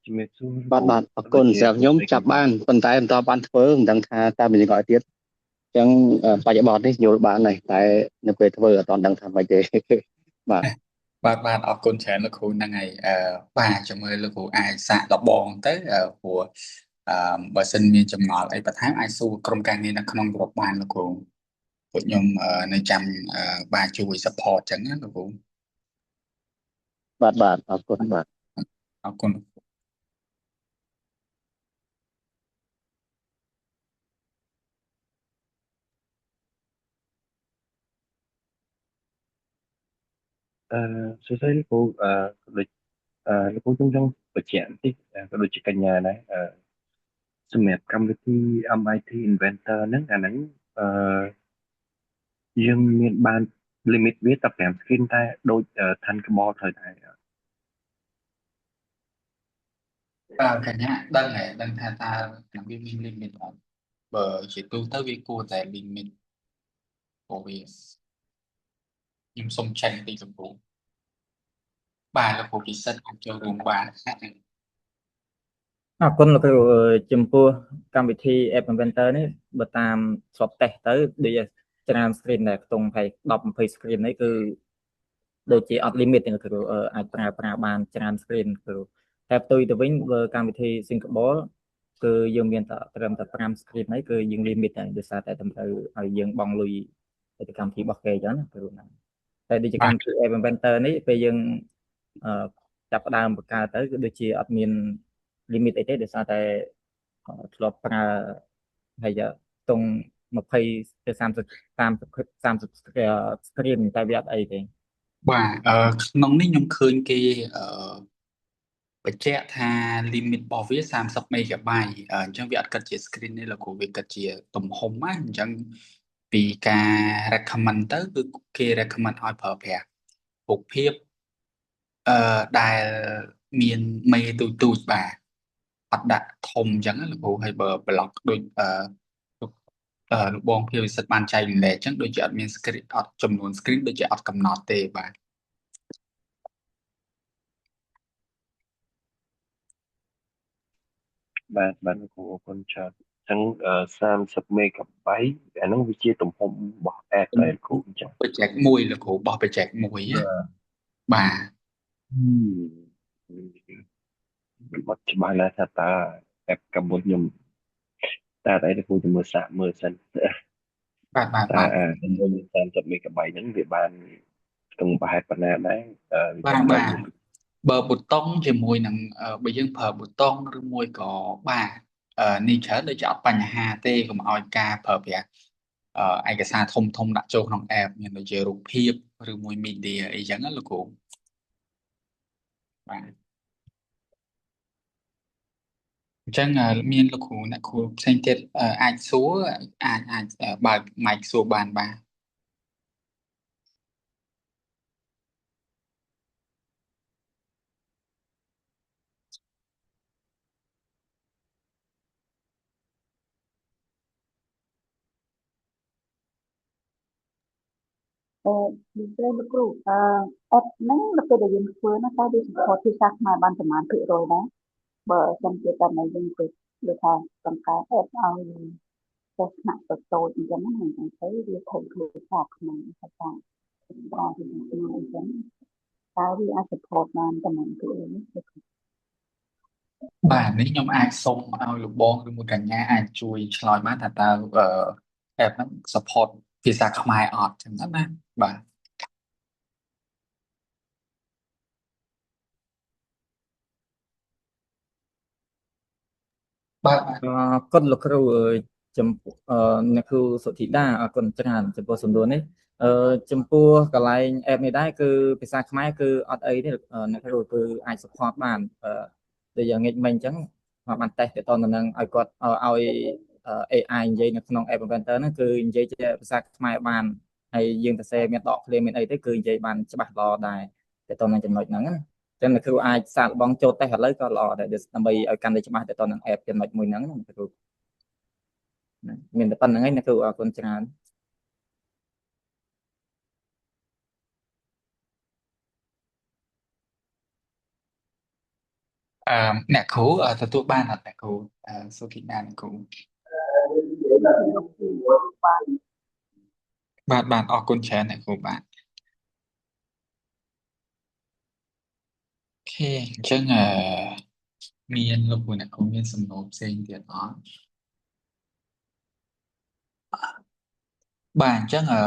ជំរាបសួរ បាទបាទអរគុណសម្រាប់ខ្ញុំចាប់បានប៉ុន្តែមិនតបានធ្វើមិនដឹងថាតើមានយ៉ាងទៀតអញ្ចឹងបច្ចុប្បន្ននេះយល់បានហើយតែនៅពេលធ្វើអត់ទាន់ដឹងថាម៉េចទេបាទ បាទបាទអរគុណច្រើនលោកគ្រូហ្នឹងហើយអឺបាទចាំមើលលោកគ្រូអាចសាកល្បងទៅព្រោះ បើសិនមានចម្ងល់អីបន្ថែមអាចសួរក្រុមការងារនៅក្នុងក្រុមបានលោកគ្រូពួកខ្ញុំនៅចាំបាទជួយ support ចឹងណាលោកគ្រូ បាទបាទអរគុណបាទ អរគុណ អឺសួស្តីលោកគ្រូអឺក៏ដូចអឺលោកគ្រូខ្ញុំចង់បញ្ជាក់បន្តិចក៏ដូចជាកញ្ញាដែរសម្រាប់កម្មវិធី MIT Inventor ហ្នឹងអាហ្នឹងអឺយើងមានបាន limit វាតែ5 screen តែដូច Thunkable ត្រូវដែរ អឺកញ្ញាដឹងហើយដឹងថាតើនឹងវាមាន limit អត់បើជាទូទៅវាគួរតែ limit ព្រោះវាខ្ញុំសុំ check បន្តិចលោកគ្រូបាទលោកគ្រូពិសិដ្ឋអាចចូលរួមបាន អរគុណលោកគ្រូចំពោះកម្មវិធី App Inventor នេះបើតាមធ្លាប់តេស្តទៅដូចជាច្រើន screen ដែរខ្ទង់20 10 20 screen នេះគឺដូចជាអត់ limit ទេលោកគ្រូអាចប្រើប្រាស់បានច្រើន screen គ្រូតែផ្ទុយទៅវិញបើកម្មវិធី Thunkable គឺយើងមានតែត្រឹមតែ5 screen ហើយគឺយើង limit ហើយដោយសារតែតម្រូវឲ្យយើងបង់លុយទៅកម្មវិធីរបស់គេអញ្ចឹងណាគ្រូណាតែដូចជាកម្មវិធី App Inventor នេះពេលយើងអឺចាប់ផ្ដើមបង្កើតទៅគឺដូចជាអត់មាន limit អីទេដោយសារតែធ្លាប់ប្រើហើយខ្ទង់20ទៅ30 30 30 screen តែវាអត់អីទេ បាទអឺក្នុងនេះខ្ញុំឃើញគេអឺបញ្ជាក់ថា limit របស់វា30 MB អញ្ចឹងវាអត់គិតជា screen ទេលោកគ្រូវាគិតជាទំហំណាអញ្ចឹងពីការ recommend ទៅគឺគេ recommend ឲ្យប្រើប្រាស់រូបភាពអឺដែលមានមេទូចទូចបាទអត់ដាក់ធំអញ្ចឹងណាលោកគ្រូហើយបើ block ដូចអឺលោកអឺលោកបងភាវិសិទ្ធបានចែករំលែកអញ្ចឹងដូចជាអត់មាន screen អត់ចំនួន screen ដូចជាអត់កំណត់ទេបាទ បាទបាទលោកគ្រូអរគុណច្រើនអញ្ចឹង30 MB អាហ្នឹងវាជាទំហំរបស់ app ដែរលោកគ្រូអញ្ចឹង project មួយលោកគ្រូបោះ project មួយណាបាទ ខ្ញុំអត់ច្បាស់ណាស់ថាតើ app កាលមុនខ្ញុំតែអីលោកគ្រូទៅមើលសាកមើលសិន បាទបាទ តើ បាទ អាទំហំ30 MB ហ្នឹងវាបានខ្ទង់ប្រហែលប៉ុណ្ណាដែរវា បាទ ចាំបាច់ បាទបើប៊ូតុងជាមួយនឹងបើយើងប្រើប៊ូតុងឬមួយក៏បាទនេះច្រើនដូចជាអត់បញ្ហាទេកុំឲ្យការប្រើប្រាស់ឯកសារធំធំដាក់ចូលក្នុង app មានដូចជារូបភាពឬមួយ media អីចឹងណាលោកគ្រូបាទអញ្ចឹងមានលោកគ្រូអ្នកគ្រូផ្សេងទៀតអាចសួរអាចអាចបើក mic សួរបានបាទ អឺនិយាយលោកគ្រូអឺ app ហ្នឹងនៅពេលដែលយើងធ្វើណាតើវា support ភាសាខ្មែរបានប្រមាណភាគរយដែរបើសិនជាតែនៅយើងទៅដូចថាបង្កើត app ឲ្យសិស្សថ្នាក់តូចៗអញ្ចឹងណាអញ្ចឹងទៅវាត្រូវភាសាខ្មែរភាសាប្រើភាសាខ្មែរអញ្ចឹងតើវាអាច support បានប្រមាណភាគរយទេ បាទនេះខ្ញុំអាចសុំឲ្យលោកបងឬមួយកញ្ញាអាចជួយឆ្លើយបានថាតើអឺ app ហ្នឹង support ភាសាខ្មែរអត់ចឹងណាបាទបាទបាទ អរគុណលោកគ្រូអើយចំពោះអ្នកគ្រូសុធីតាអរគុណច្រើនចំពោះសំណួរនេះអឺចំពោះកន្លែង app នេះដែរគឺភាសាខ្មែរគឺអត់អីទេអ្នកគ្រូគឺអាច support បានអឺដូចយ៉ាងងាយមិញអញ្ចឹងមកបានតេស្តទៅតទៅនឹងឲ្យគាត់ឲ្យ AI និយាយនៅក្នុង App Inventor ហ្នឹងគឺនិយាយជាភាសាខ្មែរបានហើយយើងសរសេរមានដកឃ្លាមានអីទៅគឺនិយាយបានច្បាស់ល្អដែរទៅតនឹងចំណុចហ្នឹងណាចឹងអ្នកគ្រូអាចសាកល្បងចូលតេស្តឥឡូវក៏ល្អដែរដើម្បីឲ្យកាន់តែច្បាស់ទៅតនឹង app ចំណុចមួយហ្នឹងណាអ្នកគ្រូមានតែប៉ុណ្្នឹងឯងអ្នកគ្រូអរគុណច្រើន អឺអ្នកគ្រូទទួលបានអត់អ្នកគ្រូសុធីតាអ្នកគ្រូបាទបាទអរគុណច្រើនអ្នកគ្រូបាទ OK អញ្ចឹងអឺ មានលោកគ្រូអ្នកគ្រូមានសំណួរផ្សេងទៀតអត់បាទអញ្ចឹងអឺ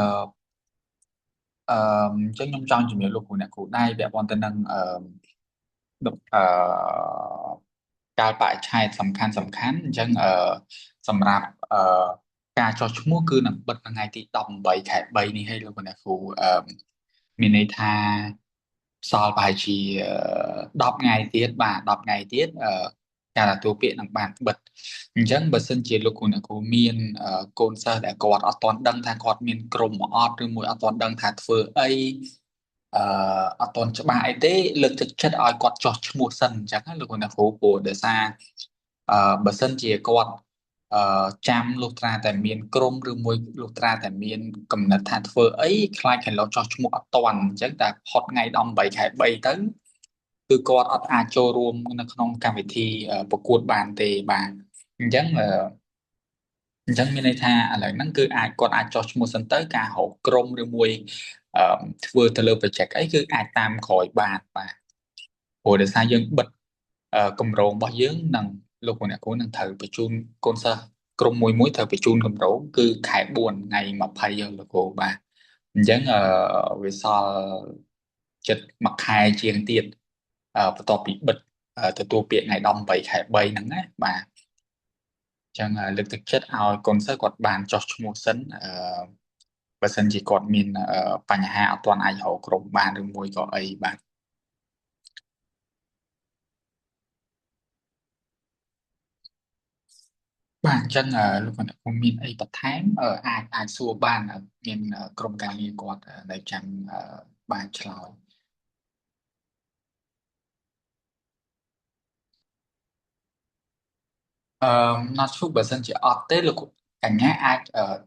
អញ្ចឹងខ្ញុំចង់ជំរាបលោកគ្រូអ្នកគ្រូដែរពាក់ព័ន្ធទៅនឹងអឺកាលបរិច្ឆេទសំខាន់សំខាន់អញ្ចឹងសម្រាប់អឺការចុះឈ្មោះគឺនឹងបិទថ្ងៃទី18ខែ3នេះហើយលោកអ្នកគ្រូអឺមានន័យថាសល់ប្រហែលជា10ថ្ងៃទៀតបាទ10ថ្ងៃទៀតការទទួលពាក្យនឹងបានបិទអញ្ចឹងបើសិនជាលោកគ្រូអ្នកគ្រូមានកូនសិស្សដែលគាត់អត់ទាន់ដឹងថាគាត់មានក្រុមអត់ឬមួយអត់ទាន់ដឹងថាធ្វើអីអត់ទាន់ច្បាស់អីទេលើកទឹកចិត្តឲ្យគាត់ចុះឈ្មោះសិនអញ្ចឹងណាលោកគ្រូអ្នកគ្រូព្រោះដោយសារបើសិនជាគាត់ចាំលុះត្រាតែមានក្រុមឬមួយលុះត្រាតែមានកំណត់ថាធ្វើអីខ្លាចគេលោកចុះឈ្មោះអត់ទាន់អញ្ចឹងតែផុតថ្ងៃ18ខែ3ទៅគឺគាត់អត់អាចចូលរួមនៅក្នុងកម្មវិធីប្រកួតបានទេបាទអញ្ចឹងអញ្ចឹងមានន័យថាឥឡូវហ្នឹងគឺអាចគាត់អាចចុះឈ្មោះសិនទៅការរកក្រុមឬមួយធ្វើទៅលើ project អីគឺអាចតាមក្រោយបានបាទព្រោះដោយសារយើងបិទគម្រោងរបស់យើងនឹងលោកអ្នកគ្រូនឹងត្រូវបញ្ជូនកូនសិស្សក្រុមមួយមួយត្រូវបញ្ជូនគម្រោងគឺខែ4ថ្ងៃ20យើងលោកគ្រូបាទអញ្ចឹងវាសល់ចិត្តមួយខែជាងទៀតបន្ទាប់ពីបិទទទួលពាក្យថ្ងៃ18ខែ3ហ្នឹងណាបាទអញ្ចឹងលើកទឹកចិត្តឲ្យកូនសិស្សគាត់បានចុះឈ្មោះសិនបើសិនជាគាត់មានបញ្ហាអត់ទាន់អាចរកក្រុមបានឬមួយក៏អីបាទបាទអញ្ចឹងលោកអ្នកគមានអីបន្ថែមអាចសួរបានមានក្រុមការងារគាត់នៅចាំបានឆ្លើយអឺ not sure បើសិនជាអត់ទេលោកកញ្ញាអាច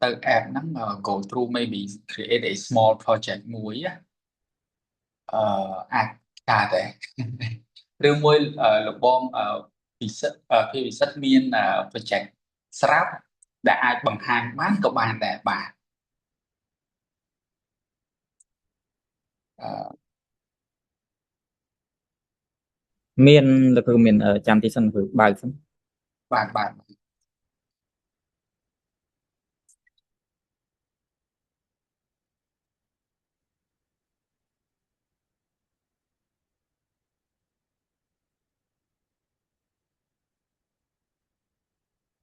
ទៅ app ហ្នឹង go through maybe create a small project មួយអាចកើតដែរឬមួយលោកបងពិសិដ្ឋភីពិសិដ្ឋមាន project ស្រាប់ដែលអាចបង្ហាញបានក៏បានដែរបាទអឺ មានលោកគ្រូមានចាំទីសិនគឺបើកសិន បាទបាទ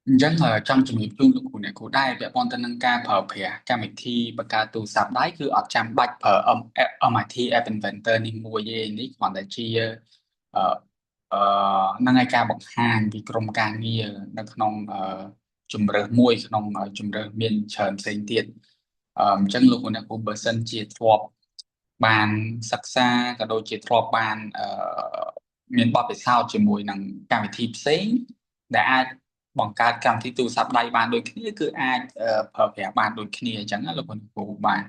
អញ្ចឹងចង់ជំរាបជូនលោកគ្រូអ្នកគ្រូដែរពាក់ព័ន្ធទៅនឹងការប្រើប្រាស់កម្មវិធីបង្កើតទូរស័ព្ទដៃគឺអត់ចាំបាច់ប្រើ MIT App Inventor នេះមួយទេនេះគ្រាន់តែជាអឺអឺនឹងឯការបង្ហាញពីក្រុមការងារនៅក្នុងជំរើសមួយក្នុងជំរើសមានច្រើនផ្សេងទៀតអញ្ចឹងលោកគ្រូអ្នកគ្រូបើសិនជាធ្លាប់បានសិក្សាក៏ដូចជាធ្លាប់បានមានបទពិសោធន៍ជាមួយនឹងកម្មវិធីផ្សេងដែលអាចបង្កើតកម្មវិធីទូរស័ព្ទដៃបានដូចគ្នាគឺអាចប្រើប្រាស់បានដូចគ្នាអញ្ចឹងណាលោកគ្រូបាទ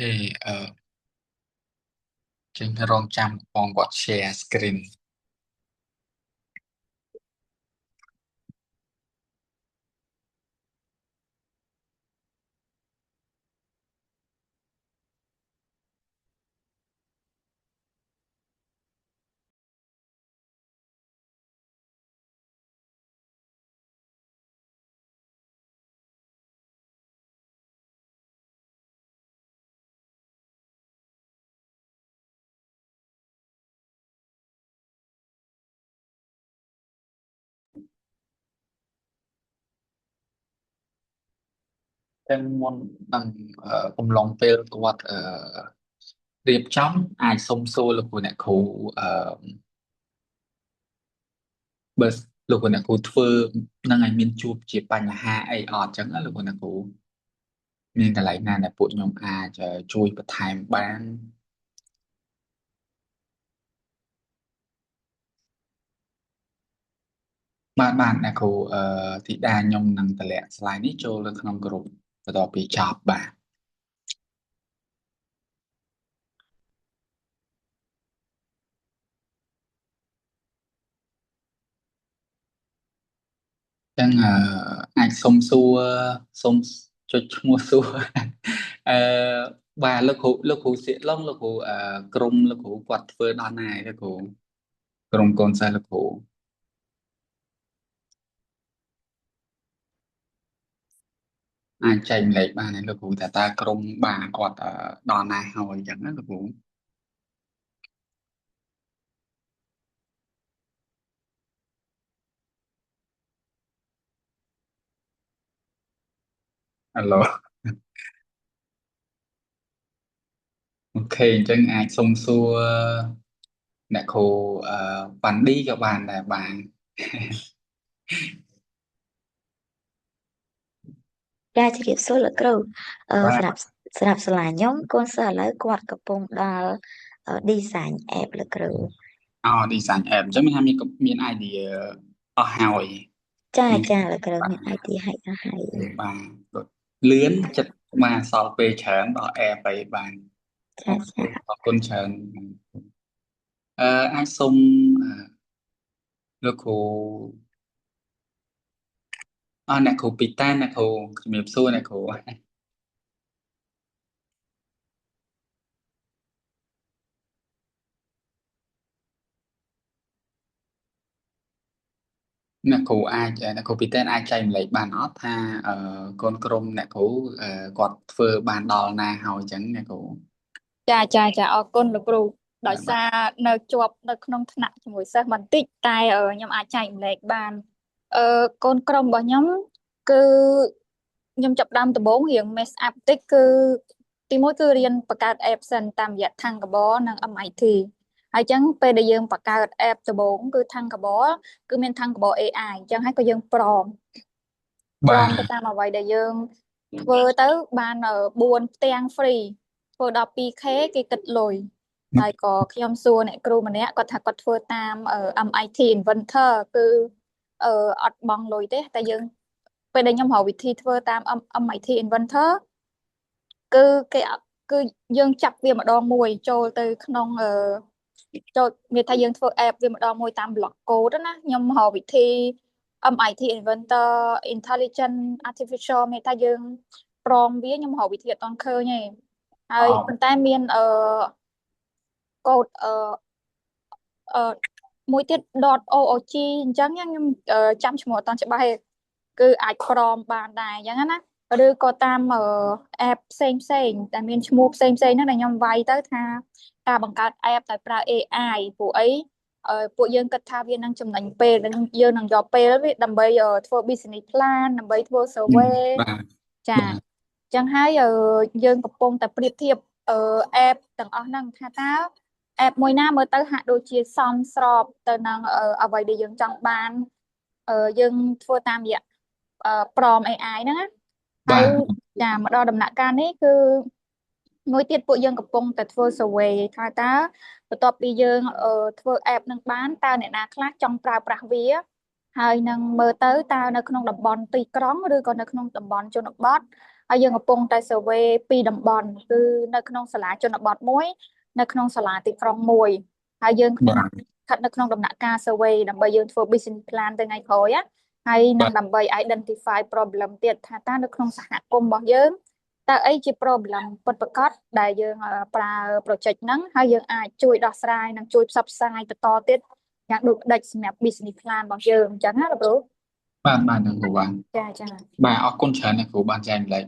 ទេចេញរងចាំបងគាត់ share screen ចឹងមុននឹងកំឡុងពេលគាត់រៀបចំអាចសុំសួរលោកគ្រូអ្នកគ្រូអឺបើលោកគ្រូអ្នកគ្រូធ្វើនឹងឲ្យមានជួបជាបញ្ហាអីអត់ចឹងណាលោកគ្រូអ្នកគ្រូមានកន្លែងណាដែលពួកខ្ញុំអាចជួយបន្ថែមបានបាទបាទអ្នកគ្រូធីតាខ្ញុំនឹងតម្លាក់ slide នេះចូលនៅក្នុងក្រុមបន្ទាប់ពីចប់បាទ ចឹងអាចសុំសួរសុំចុចឈ្មោះសួរអឺបាទលោកគ្រូលោកគ្រូសៀកឡុងលោកគ្រូក្រុមលោកគ្រូគាត់ធ្វើដល់ណាហើយលោកគ្រូក្រុមកូនសិស្សលោកគ្រូអាចចែកម្លែកបានទេលោកគ្រូថាតើក្រុមបាទគាត់ដល់ណាហើយអញ្ចឹងណាលោកគ្រូHello OK អញ្ចឹងអាចសុំសួរអ្នកគ្រូប៉ាន់ឌីក៏បានដែរបាទ ចាជម្រាបសួរលោកគ្រូអឺ បាទ សម្រាប់សម្រាប់សាលាខ្ញុំកូនសិស្សឥឡូវគាត់កំពុងដល់ design app លោកគ្រូ អូ design app អញ្ចឹងមានថាមានមាន idea អស់ហើយ ចា មាន ចាលោកគ្រូ បាទ មាន idea ឲ្យអស់ហើយ បាទដូចលឿនចិត្តបាទសល់ពេលច្រើនដល់ app អីបាទ ចា OK ចា អរគុណច្រើនអាចសុំលោកគ្រូអអ្នកគ្រូពីតាអ្នកគ្រូជំរាបសួរអ្នកគ្រូអ្នកគ្រូអាចអ្នកគ្រូពីតាអាចចែកម្លែកបានអត់ថាកូនក្រុមអ្នកគ្រូគាត់ធ្វើបានដល់ណាហើយអញ្ចឹងអ្នកគ្រូ ចាចាចាអរគុណលោកគ្រូដោយ បាទ សារនៅជាប់នៅក្នុងថ្នាក់ជាមួយសិស្សបន្តិចតែខ្ញុំអាចចែកម្លែកបានកូនក្រុមរបស់ខ្ញុំគឺខ្ញុំចាប់ដើមដំបូងរៀង mess up តិចគឺទីមួយគឺរៀនបង្កើត app សិនតាមរយៈ Thunkable និង MIT ហើយចឹងពេលដែលយើងបង្កើត app ដំបូងគឺ Thunkable គឺមាន Thunkable AI អញ្ចឹងហើយក៏យើង prompt បា prompt ទ ទៅតាមអ្វីដែលយើងធ្វើទៅបាន4ផ្ទាំង free ធ្វើដល់ 2K គេគិតលុយហើយក៏ខ្ញុំសួរអ្នកគ្រូម្នាក់គាត់ថាគាត់ធ្វើតាម MIT Inventor គឺអត់បង់លុយទេតែយើងពេលដែលខ្ញុំរកវិធីធ្វើតាម MIT Inventor គឺគេគឺយើងចាប់វាម្ដងមួយចូលទៅក្នុងចូលមានថាយើងធ្វើ app វាម្ដងមួយតាម block code ណាខ្ញុំរកវិធី MIT Inventor Intelligent Artificial មានថាយើង prompt វាខ្ញុំរកវិធីអត់ទាន់ឃើញទេហើយ អូ ប៉ុន្តែមានកូដអឺមួយទៀត .org អញ្ចឹងខ្ញុំចាំឈ្មោះអត់ទាន់ច្បាស់ទេគឺអាច prompt បានដែរអញ្ចឹងណាឬក៏តាម app ផ្សេងផ្សេងតែមានឈ្មោះផ្សេងផ្សេងហ្នឹងដែលខ្ញុំវាយទៅថាការបង្កើត app ដោយប្រើ AI ពួកអីពួកយើងគិតថាវានឹងចំណេញពេលយើងនឹងយកពេលវាដើម្បីធ្វើ business plan ដើម្បីធ្វើ survey បាទ ចា បាទ ចឹងហើយយើងកំពុងតែប្រៀបធៀប app ទាំងអស់ហ្នឹងថាតើ app មួយណាមើលទៅហាក់ដូចជាសមស្របទៅនឹងអ្វីដែលយើងចង់បានយើងធ្វើតាមរយៈ prompt AI ហ្នឹងណាហើ បាទ យចាមកដល់ដំណាក់កាលនេះគឺមួយទៀតពួកយើងកំពុងតែធ្វើ survey ថាតើបន្ទាប់ពីយើងធ្វើ app នឹងបានតើអ្នកណាខ្លះចង់ប្រើប្រាស់វាហើយនឹងមើលទៅតើនៅក្នុងតំបន់ទីក្រុងឬក៏នៅក្នុងតំបន់ជនបទហើយយើងកំពុងតែ survey ពីរតំបន់គឺនៅក្នុងសាលាជនបទមួយនៅក្នុងសាលាទីក្រុងមួយហើយយើង បាទ ស្ថិតនៅក្នុងដំណាក់កាល survey ដើម្បីយើងធ្វើ business plan ទៅថ្ងៃក្រោយណាហើយ បាទ នឹងដើម្បី identify problem ទៀតថាតើនៅក្នុងសហគមន៍របស់យើងតើអីជា problem ពិតប្រាកដដែលយើងប្រើ project ហ្នឹងហើយយើងអាចជួយដោះស្រាយនិងជួយផ្សព្វផ្សាយបន្តទៀតយ៉ាងដូចម្ដេចសម្រាប់ business plan របស់យើងអញ្ចឹងណាលោកគ្រូ បាទបាទអ្នកគ្រូបាទ ចាចា បាទអរគុណច្រើនអ្នកគ្រូបានចែកម្លែក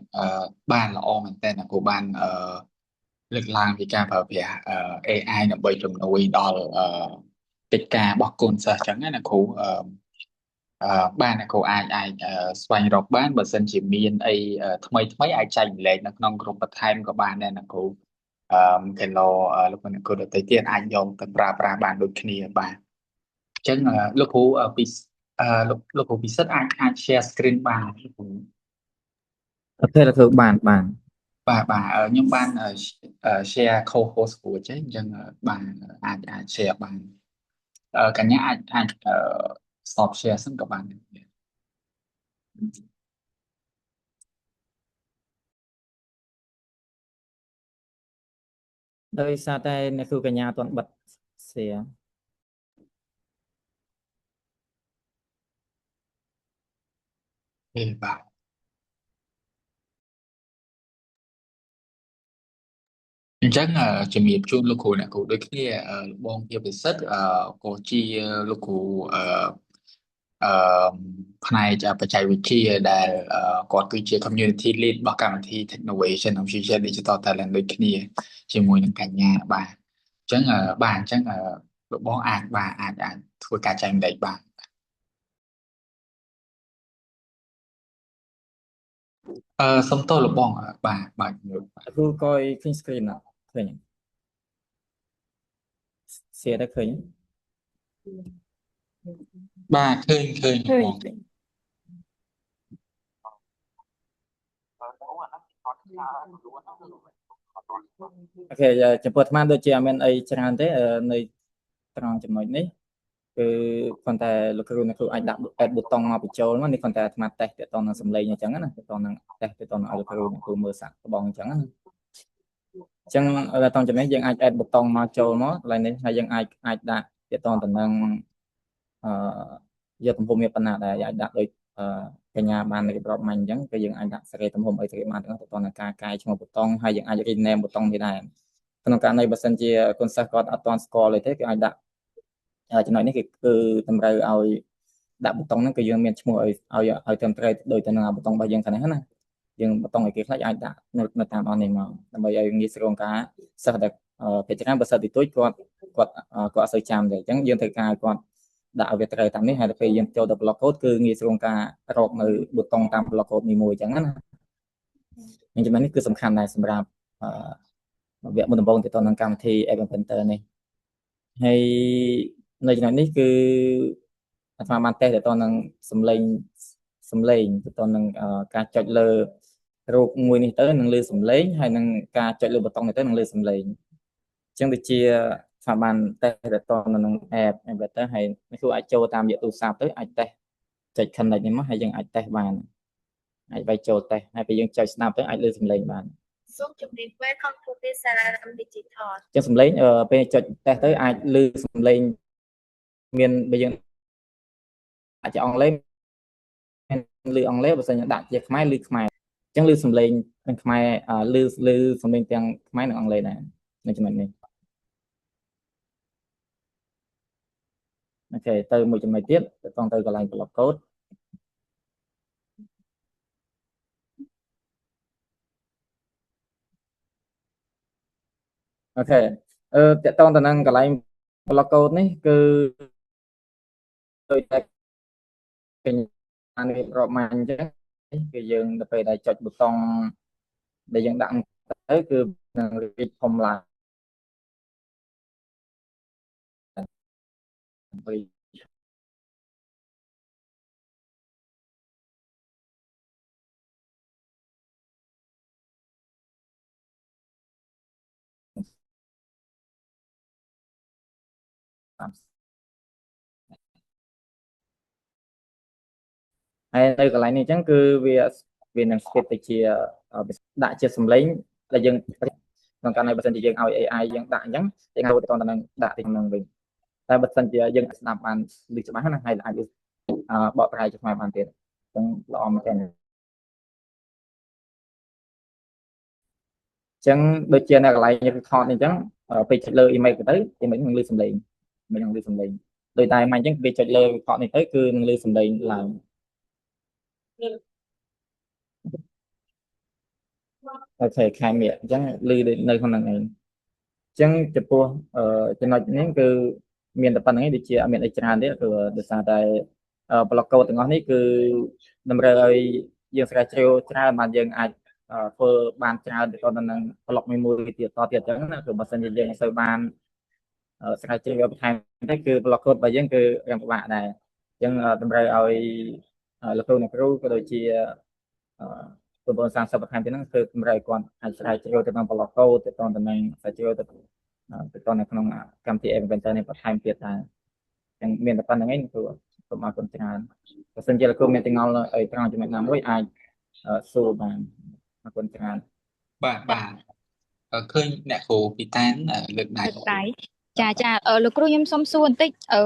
បានល្អមែនតើអ្នកគ្រូបានលើកឡើងពីការប្រើប្រាស់AI ដើម្បីជំនួយដល់កិច្ចការរបស់កូនសិស្សអញ្ចឹងណាអ្នកគ្រូ បាទអ្នកគ្រូអាចស្វែងរកបានបើសិនជាមានអីថ្មីថ្មីអាចចែករំលែកនៅក្នុងក្រុមបន្ថែមក៏បានដែរអ្នកគ្រូអឺគីឡូលោកអ្នកគ្រូដទៃទៀតអាចយកទៅប្រើប្រាស់បានដូចគ្នាបាទអញ្ចឹងលោកគ្រូពីលោកគ្រូពិសិដ្ឋអាច share screen បានលោកគ្រូ OK លោកគ្រូបានបាន បាទខ្ញុំបាន share co-host គ្រូចេះអញ្ចឹងបានអាច share បានកញ្ញាអាច stop share សិនក៏បានដែរ ដោយសារតែអ្នកគ្រូកញ្ញាអត់ទាន់បិទ share ទេបាទអញ្ចឹងជំរាបជូនលោកគ្រូអ្នកគ្រូដូចគ្នាលោកបងជាពិសិដ្ឋក៏ជាលោកគ្រូអឺផ្នែកបច្ចេកវិទ្យាដែលគាត់គឺជា community lead របស់កម្មវិធី Technovation of Future Digital Talent ដូចគ្នាជាមួយនឹងកញ្ញាបាទអញ្ចឹងបាទអញ្ចឹងលោកបងអាចបាទអាចធ្វើការចែករំលែកបានសុំទោសលោកបងបាទបាទជំរាប លោកគ្រូក៏ឃើញ screen អត់ឃើញ share ទៅឃើញ បាទឃើញឃើញ ឃើញ បង ឃើញ OK ចំពោះអាត្មាដូចជាអត់មានអីច្រើនទេនៅត្រង់ចំណុចនេះគឺគ្រាន់តែលោកគ្រូអ្នកគ្រូអាចដាក់ add ប៊ូតុងមកបញ្ចូលមកនេះគ្រាន់តែអាត្មាតេស្តតទៅនឹងសំឡេងអញ្ចឹងណាតទៅនឹងតេស្តទៅនឹងឲ្យលោកគ្រូអ្នកគ្រូមើលសាក់បងអញ្ចឹងណាអញ្ចឹងដល់ត្រង់ចំណុចយើងអាច add ប៊ូតុងមកចូលមកកន្លែងនេះហើយយើងអាចដាក់តទៅនឹងអឺយកទំហំវាប៉ុណ្ណាដែរអាចដាក់ដូចអឺកញ្ញាបានរៀបរាប់មាញ់អញ្ចឹងគឺយើងអាចដាក់សេរីទំហំអីសេរីបានទាំងអស់ទៅនឹងការកែឈ្មោះប៊ូតុងហើយយើងអាច rename ប៊ូតុងនេះដែរក្នុងករណីបើសិនជាកូនសិស្សគាត់អត់ទាន់ស្គាល់ទេគឺអាចដាក់ចំណុចនេះគឺតម្រូវឲ្យដាក់ប៊ូតុងហ្នឹងគឺយើងមានឈ្មោះឲ្យត្រឹមត្រូវដូចទៅនឹងប៊ូតុងរបស់យើងខាងនេះណាយើងប៊ូតុងឲ្យគេខ្លះអាចដាក់នៅតាមអននេះមកដើម្បីឲ្យងាយស្រួលការសិស្សដែលពេលច្រើនបើសិស្សតិចតួចគាត់អត់សូវចាំទេអញ្ចឹងយើងត្រូវការឲ្យគាត់ដាក់ឲ្យវាត្រូវតាមនេះហើយដល់ពេលយើងចូលទៅ block code គឺងាយស្រួលការរកនៅប៊ូតុងតាម block code នីមួយអញ្ចឹងណាអញ្ចឹងចំណុចនេះគឺសំខាន់ដែរសម្រាប់អឺវគ្គមុនដំបូងទៅនឹងកម្មវិធី App Inventor នេះហើយនៅចំណុចនេះគឺអាត្មាបានតេស្តទៅនឹងសំឡេងសំឡេងទៅនឹងការចុចលើរូបមួយនេះទៅនឹងលើសំឡេងហើយនឹងការចុចលើប៊ូតុងនេះទៅនឹងលើសំឡេងអញ្ចឹងដូចជាថាបានតេស្តទៅនឹង app Inventor ហើយនេះគឺអាចចូលតាមរយៈទូរស័ព្ទទៅអាចតេស្តចុច connect នេះមកហើយយើងអាចតេស្តបានអាចវាយចូលតេស្តហើយពេលយើងចុចស្ដាប់ទៅអាចលើសំឡេងបាន សូមជម្រាប Welcome to ទេស Digital ចឹងសំឡេងពេលចុចតេស្តទៅអាចឮសំឡេងមានបើយើងដាក់ជាអង់គ្លេសមានឮអង់គ្លេសបើសិនជាដាក់ជាខ្មែរឮខ្មែរអញ្ចឹងឮសំឡេងទាំងខ្មែរឮសំឡេងទាំងខ្មែរនិងអង់គ្លេសដែរនៅចំណុចនេះOK ទៅមួយចំណុចទៀតទៅតទៅកន្លែង block code OK តកតងទៅនឹងកន្លែង block code នេះគឺដូចតែកញ្ញារៀបរាប់មកអញ្ចឹងគឺយើងទៅពេលដែលចុចប៊ូតុងដែលយើងដាក់ទៅគឺនឹងរីកធំឡើងរីកតាមហើយនៅកន្លែងនេះអញ្ចឹងគឺវានឹង split ទៅជាដាក់ជាសំឡេងដែលយើងក្នុងករណីបើសិនជាយើងឲ្យ AI យើងដាក់អញ្ចឹងយើងឲ្យទៅនឹងដាក់ទីនឹងវិញតែបើសិនជាយើងស្ដាប់បានឮច្បាស់ណាហើយអាចបកប្រែជាខ្មែរបានទៀតអញ្ចឹងល្អមែនទែនអញ្ចឹងដូចជានៅកន្លែង record នេះអញ្ចឹងពេលចុចលើ image ទៅ image នឹងឮសំឡេងមិននឹងឮសំឡេងដោយតែមកអញ្ចឹងពេលចុចលើ record នេះទៅគឺនឹងឮសំឡេងឡើង OK ខែមិញអញ្ចឹងឮនៅក្នុងហ្នឹងឯងអញ្ចឹងចំពោះចំណុចនេះគឺមានតែប៉ុណ្្នឹងឯងដូចជាអត់មានអីច្រើនទេគឺដោយសារតែ block code ទាំងអស់នេះគឺតម្រូវឲ្យយើងស្រាវជ្រាវច្រើនបានយើងអាចធ្វើបានច្រើនទៅទៅនឹង block មួយមួយទៀតតទៀតអញ្ចឹងណាគឺបើសិនជាយើងអត់សូវបានស្រាវជ្រាវបន្ថែមទេគឺ block code របស់យើងគឺរាងពិបាកដែរអញ្ចឹងតម្រូវឲ្យលោកគ្រូអ្នកគ្រូក៏ដូចជាបងប្អូន30បន្ថែមទៀតហ្នឹងគឺតម្រូវឲ្យគាត់អាចស្រាវជ្រាវទៅក្នុង block code ទៅទៅនឹងស្រាវជ្រាវទៅទៅនៅក្នុងកម្មវិធី App Inventor នេះបន្ថែមទៀតដែរអញ្ចឹងមានតែប៉ុណ្្នឹងឯងគ្រូសូមអរគុណច្រើនបើសិនជាលោកគ្រូមានចម្ងល់អីត្រង់ចំណុចណាមួយអាចសួរបានអរគុណច្រើន បាទបាទឃើញអ្នកគ្រូពីតានលើកដៃ លើកដៃចាចាលោកគ្រូខ្ញុំសុំសួរបន្តិចអឺ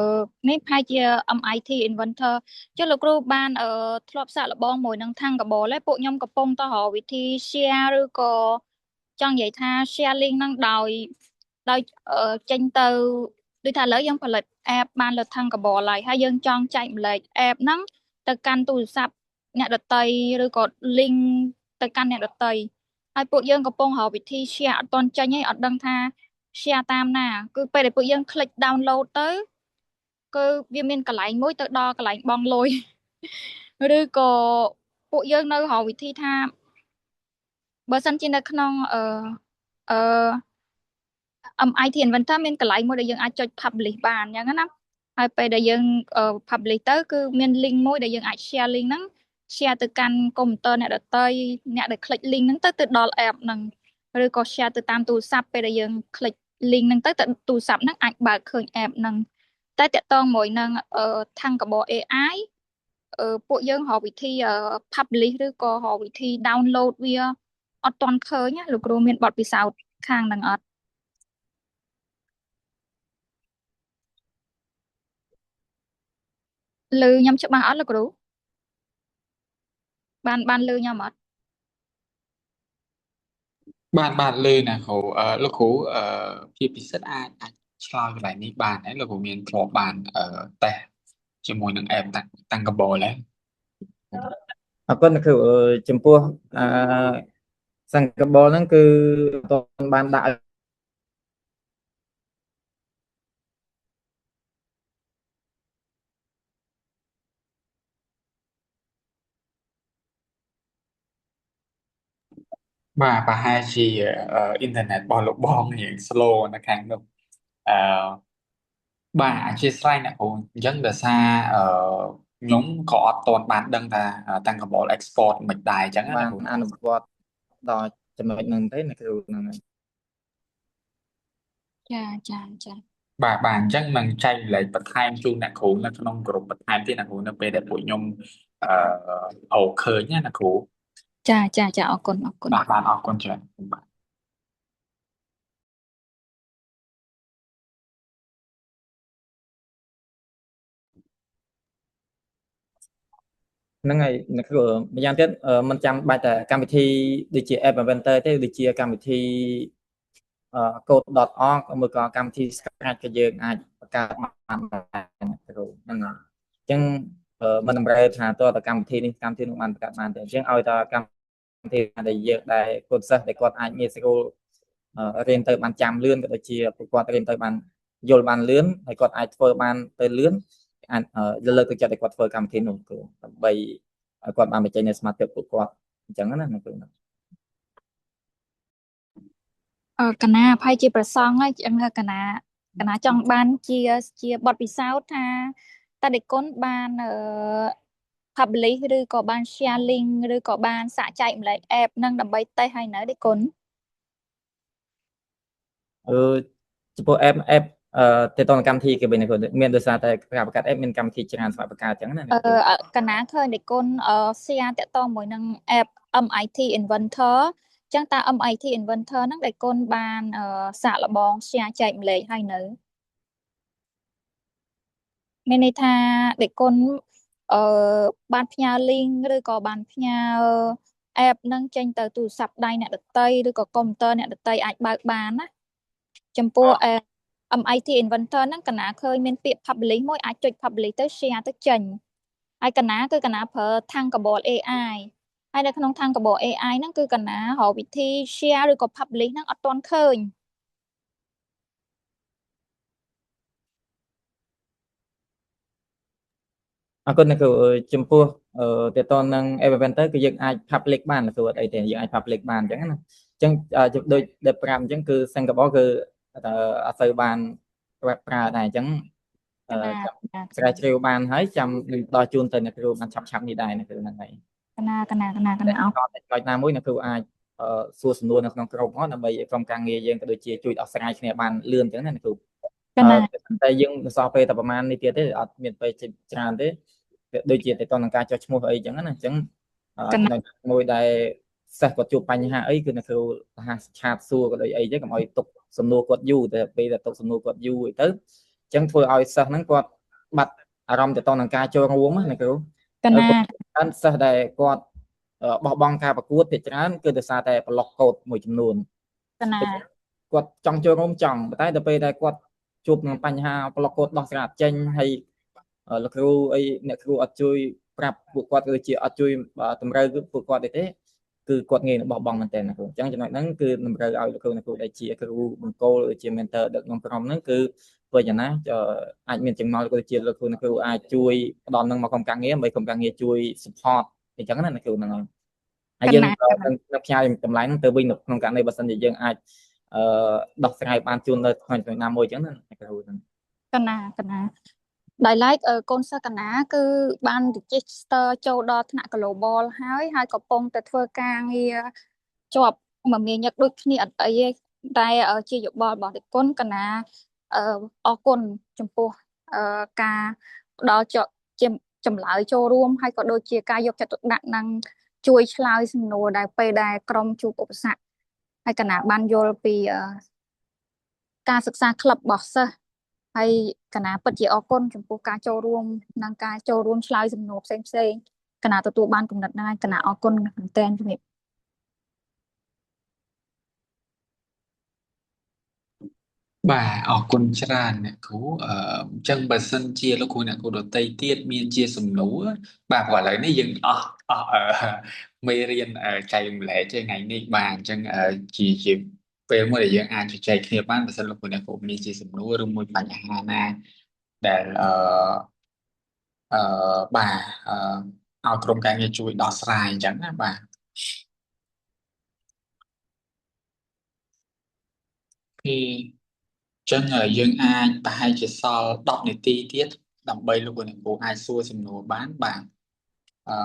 នេះប្រហែលជា MIT Inventor ចុះលោកគ្រូបានអឺធ្លាប់សាកល្បងមួយនឹង Thunkable ទេពួកខ្ញុំកំពុងតរកវិធី share ឬក៏ចង់និយាយថា share link ហ្នឹងដោយចេញទៅដូចថាឥឡូវយើងផលិត app បានលើ Thunkable ហើយហើយយើងចង់ចែករំលែក app ហ្នឹងទៅកាន់ទូរស័ព្ទអ្នកដទៃឬក៏ link ទៅកាន់អ្នកដទៃហើយពួកយើងកំពុងរកវិធី share អត់ទាន់ចេញទេអត់ដឹងថា share តាមណា គឺពេលដែលពួកយើង click download ទៅគឺវាមានកន្លែងមួយទៅដល់កន្លែងបង់លុយឬក៏ពួកយើងនៅរកវិធីថាបើសិនជានៅក្នុងអឺអឺ MIT Inventor មានកន្លែងមួយដែលយើងអាចចុច publish បានអញ្ចឹងណាហើយពេលដែលយើង publish ទៅគឺមាន link មួយដែលយើងអាច share link ហ្នឹង share ទៅកាន់កុំព្យូទ័រអ្នកដទៃអ្នកដែល click link ហ្នឹងទៅទៅដល់ app ហ្នឹងឬក៏ share ទៅតាមទូរស័ព្ទពេលដែលយើង click link ហ្នឹងទៅទៅទូរស័ព្ទហ្នឹងអាចបើកឃើញ app ហ្នឹងតែតាក់ទងមួយនឹង Thunkable AI ពួកយើងរកវិធី publish ឬក៏រកវិធី download វាអត់ទាន់ឃើញណាលោកគ្រូមានបទពិសោធន៍ខាងហ្នឹងអត់ឮខ្ញុំច្បាស់អត់លោកគ្រូបានបានឮខ្ញុំអត់ បាទបាទឮណាគ្រូអឺលោកគ្រូអឺជាពិសេសអាចអាចឆ្លើយកន្លែងនេះបានហើយលោកគ្រូមានធ្លាប់បានអឺតេស្តជាមួយនឹង app Thunkable ហើយ អរគុណគ្រូចំពោះអឺ Thunkable ហ្នឹងគឺអត់ទាន់បានដាក់ បាទប្រហែលជាអ៊ីនធឺណិតរបស់លោកបងរៀង slow នៅខាងនោះអឺបាទអធិស្ឋានអ្នកគ្រូអញ្ចឹងដោយសារអឺខ្ញុំក៏អត់ទាន់បានដឹងថា Thunkable export មិនដែរអញ្ចឹងណា បាន គ្រូ អនុវត្តដល់ចំណុចហ្នឹងទេអ្នកគ្រូហ្នឹងហើយ ចាចាចា បាទបាទអញ្ចឹងនឹងចែករំលែកបន្ថែមជូនអ្នកគ្រូនៅក្នុងក្រុមបន្ថែមទៀតអ្នកគ្រូនៅពេលដែលពួកខ្ញុំអឺអូឃើញណាអ្នកគ្រូ ចាចាចាអរគុណអរគុណ បាទបាទអរគុណច្រើនបាទ ហ្នឹងហើយអ្នកគ្រូម្យ៉ាងទៀតមិនចាំបាច់តែកម្មវិធីដូចជា App Inventor ទេដូចជាកម្មវិធី code.org មួយក៏កម្មវិធី Scratch ក៏យើងអាចបង្កើតបានដែរអ្នកគ្រូហ្នឹងហើយអញ្ចឹងមិនតម្រូវថាតើតកម្មវិធីនេះកម្មវិធីនោះបានបង្កើតបានទេអញ្ចឹងឲ្យតែកម្មវិធីដែលយើងដែលកូនសិស្សដែលគាត់អាចងាយស្រួលរៀនទៅបានចាំលឿនក៏ដូចជាពួកគាត់រៀនទៅបានយល់បានលឿនហើយគាត់អាចធ្វើបានទៅលឿនអាចលើកទឹកចិត្តឲ្យគាត់ធ្វើកម្មវិធីនោះគ្រូដើម្បីឲ្យគាត់បានបញ្ចេញនៅសមត្ថភាពពួកគាត់អញ្ចឹងណាអ្នកគ្រូណា អឺកណាប្រហែលជាប្រសងហើយចឹងកណាកណាចង់បានជាជាបទពិសោធន៍ថាតើដេគុណបានអឺ publish ឬក៏បាន share link ឬក៏បានសាកចែករំលែក app នឹងដើម្បីតេស្តហើយនៅដេគុណ អឺចំពោះ app app អឺតេតនកម្មវិធីគេវិញណាគ្រូមានដោយសារតែការបង្កើត app មានកម្មវិធីច្រើនសម្រាប់បង្កើតអញ្ចឹងណា អឺកណាឃើញដេគុណអឺ share តាក់ទងមួយនឹង app MIT Inventor ចឹងតើ MIT Inventor ហ្នឹងដេគុណបានសាកល្បង share ចែករំលែកហើយនៅមានន័យថាដេគុណអឺបានផ្ញើ link ឬក៏បានផ្ញើ app ហ្នឹងចេញទៅទូរស័ព្ទដៃអ្នកដទៃឬក៏កុំព្យូទ័រអ្នកដទៃអាចបើកបានណាចំពោះ MIT Inventor ហ្នឹងកណាឃើញមានពាក្យ publish មួយអាចចុច publish ទៅ share ទៅចេញហើយកណាគឺកណាប្រើ Thunkable AI ហើយនៅក្នុង Thunkable AI ហ្នឹងគឺកណារកវិធី share ឬក៏ publish ហ្នឹងអត់ទាន់ឃើញ អរគុណអ្នកគ្រូចំពោះអឺតទៅនឹង App Inventor គឺយើងអាច public បានគ្រូអត់អីទេយើងអាច public បានអញ្ចឹងណាអញ្ចឹងដូចដែលប្រាប់អញ្ចឹងគឺ Singapore គឺអត់សូវបានប្រើដែរអញ្ចឹងចាំស្រាវជ្រាវបានហើយចាំនឹងដល់ជូនទៅអ្នកគ្រូបានឆាប់ឆាប់នេះដែរអ្នកគ្រូហ្នឹងហើយក ណាកណាកណាកណាអរ តែចំណុចណាមួយអ្នកគ្រូអាចសួរសំណួរនៅក្នុងក្រុមផងដើម្បីឲ្យក្រុមការងារយើងក៏ដូចជាជួយដោះស្រាយគ្នាបានលឿនអញ្ចឹងណាអ្នកគ្រូ កណា តែយើងសល់ពេលតែប្រហែលនេះទៀតទេអត់មានពេលច្រើនទេដូចជាទៅតនឹងការចុះឈ្មោះអីចឹងណាអញ្ចឹងចំណុចមួយដែលសិស្សគាត់ជួបបញ្ហាអីគឺអ្នកគ្រូហា chat សួរក៏ដូចអីចឹងកុំឲ្យទុកសំណួរគាត់យូរតែពេលតែទុកសំណួរគាត់យូរអីទៅអញ្ចឹងធ្វើឲ្យសិស្សហ្នឹងគាត់បាត់អារម្មណ៍ទៅតនឹងការចូលរួមណាអ្នកគ្រូ កណា ច្រើនសិស្សដែលគាត់បោះបង់ការប្រកួតភាគច្រើនគឺដោយសារតែ block code មួយចំនួន កណា គាត់ចង់ចូលរួមចង់តែដល់ពេលដែលគាត់ជួបនឹងបញ្ហា block code ដោះស្រាយចេញហើយលោកគ្រូអីអ្នកគ្រូអត់ជួយប្រាប់ពួកគាត់គឺជាអត់ជួយតម្រូវគឺពួកគាត់ទេគឺគាត់ងាយនឹងបោះបង់មែនទែនណាគ្រូអញ្ចឹងចំណុចហ្នឹងគឺតម្រូវឲ្យលោកគ្រូអ្នកគ្រូដែលជាគ្រូបង្គោលជា mentor ដឹកនាំក្រុមហ្នឹងគឺធ្វើយ៉ាងណាអាចមានចម្ងល់ក៏ជាលោកគ្រូអ្នកគ្រូអាចជួយផ្ដល់នឹងមកក្រុមការងារដើម្បីក្រុមការងារជួយ support អញ្ចឹងណាអ្នកគ្រូហ្នឹងហើយហើយយើងនឹងផ្ញើតម្លៃហ្នឹងទៅវិញក្នុងករណីបើសិនជាយើងអាចអឺដោះស្រាយបានជូននៅក្នុងចំណុចណាមួយអញ្ចឹងណាអ្នកគ្រូហ្នឹង កណាកណាដោយឡែកកូនសិស្សកណាគឺបាន register ចូលដល់ថ្នាក់ global ហើយហើយកំពុងតែធ្វើការងារជាប់មមាញឹកដូចគ្នាអត់អីទេតែជាយោបល់របស់ដេគុណកណាអរគុណចំពោះការផ្ដល់ជាចម្លើយចូលរួមហើយក៏ដូចជាការយកចិត្តទុកដាក់និងជួយឆ្លើយសំណួរដែលពេលដែលក្រុមជួបឧបសគ្គហើយកណាបានយល់ពីការសិក្សាក្លឹបរបស់សិស្សហើយកណាពិតជាអរគុណចំពោះការចូលរួមនិងការចូលរួមឆ្លើយសំណួរផ្សេងផ្សេងកណាទទួលបានគំនិតដែរកណាអរគុណមែនទែនជំរាប បាទអរគុណច្រើនអ្នកគ្រូអឺអញ្ចឹងបើសិនជាលោកគ្រូអ្នកគ្រូដទៃទៀតមានជាសំណួរបាទព្រោះឥឡូវនេះយើងអស់អស់អឺមេរៀនចែករំលែកទេថ្ងៃនេះបាទអញ្ចឹងជាពេលមួយដែលយើងអាចជជែកគ្នាបានបើសិនលោកគ្រូអ្នកគ្រូមានជាសំណួរឬមួយបញ្ហាណាដែលអឺបាទអឺឲ្យក្រុមការងារជួយដោះស្រាយអញ្ចឹងណាបាទពីចឹងយើងអាចប្រហែលជាសល់10នាទីទៀតដើម្បីលោកអ្នកគ្រូអាចសួរសំណួរបានបាទអឺ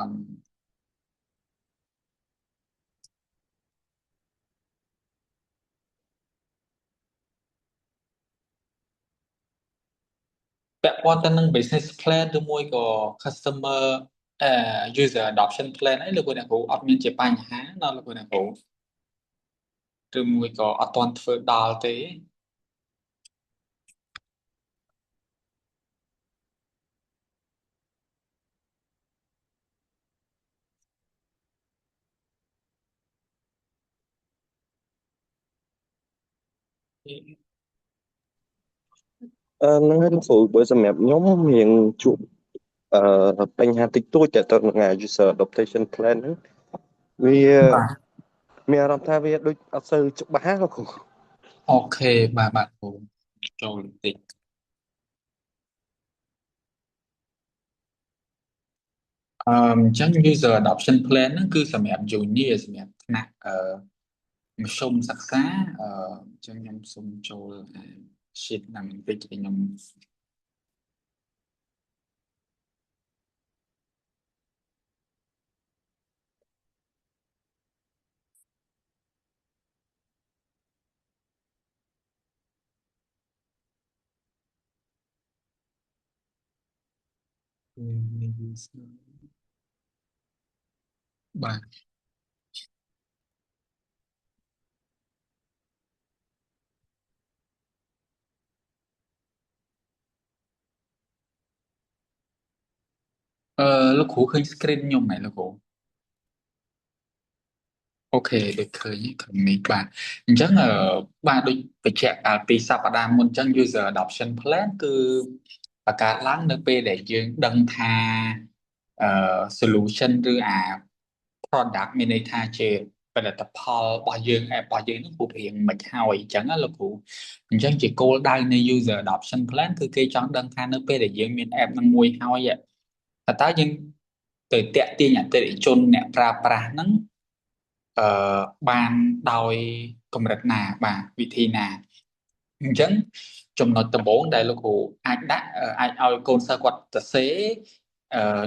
ពាក់ព័ន្ធទៅនឹង business plan ឬមួយក៏ customer user adoption plan អីលោកអ្នកគ្រូអត់មានជាបញ្ហាដល់លោកអ្នកគ្រូឬមួយក៏អត់ទាន់ធ្វើដល់ទេ អឺហ្នឹងហើយលោកគ្រូបើសម្រាប់ខ្ញុំរៀងជួបអឺបញ្ហាតិចតួចតទៅនឹង user adaptation plan ហ្នឹងវា បាទ មានអារម្មណ៍ថាវាដូចអត់សូវច្បាស់លោកគ្រូ OK បាទបាទគ្រូចូលបន្តិចអញ្ចឹង user adoption plan ហ្នឹងគឺសម្រាប់ junior សម្រាប់ថ្នាក់មធ្យមសិក្សាអញ្ចឹងខ្ញុំសូមចូល sheet ហ្នឹងបន្តិចខ្ញុំ បាទអឺលោកគ្រូឃើញ screen ខ្ញុំไหมលោកគ្រូ OK ដូចឃើញខាងនេះបាទអញ្ចឹងអឺបាទដូចបញ្ជាក់កាលពីសប្តាហ៍មុនអញ្ចឹង user adoption plan គឺបង្កើតឡើងនៅពេលដែលយើងដឹងថាអឺ solution ឬអា product មានន័យថាជាផលិតផលរបស់យើង app របស់យើងនឹងរូបរាងមិនហើយអញ្ចឹងណាលោកគ្រូអញ្ចឹងជាគោលដៅនៃ user adoption plan គឺគេចង់ដឹងថានៅពេលដែលយើងមាន app នឹងមួយហើយ ថាតើយើងទៅតាក់ទាញអតិថិជនអ្នកប្រើប្រាស់ហ្នឹងអឺបានដោយកម្រិតណាបាទវិធីណាអញ្ចឹងចំណុចដំបូងដែលលោកគ្រូអាចដាក់អាចឲ្យកូនសិស្សគាត់សរសេរ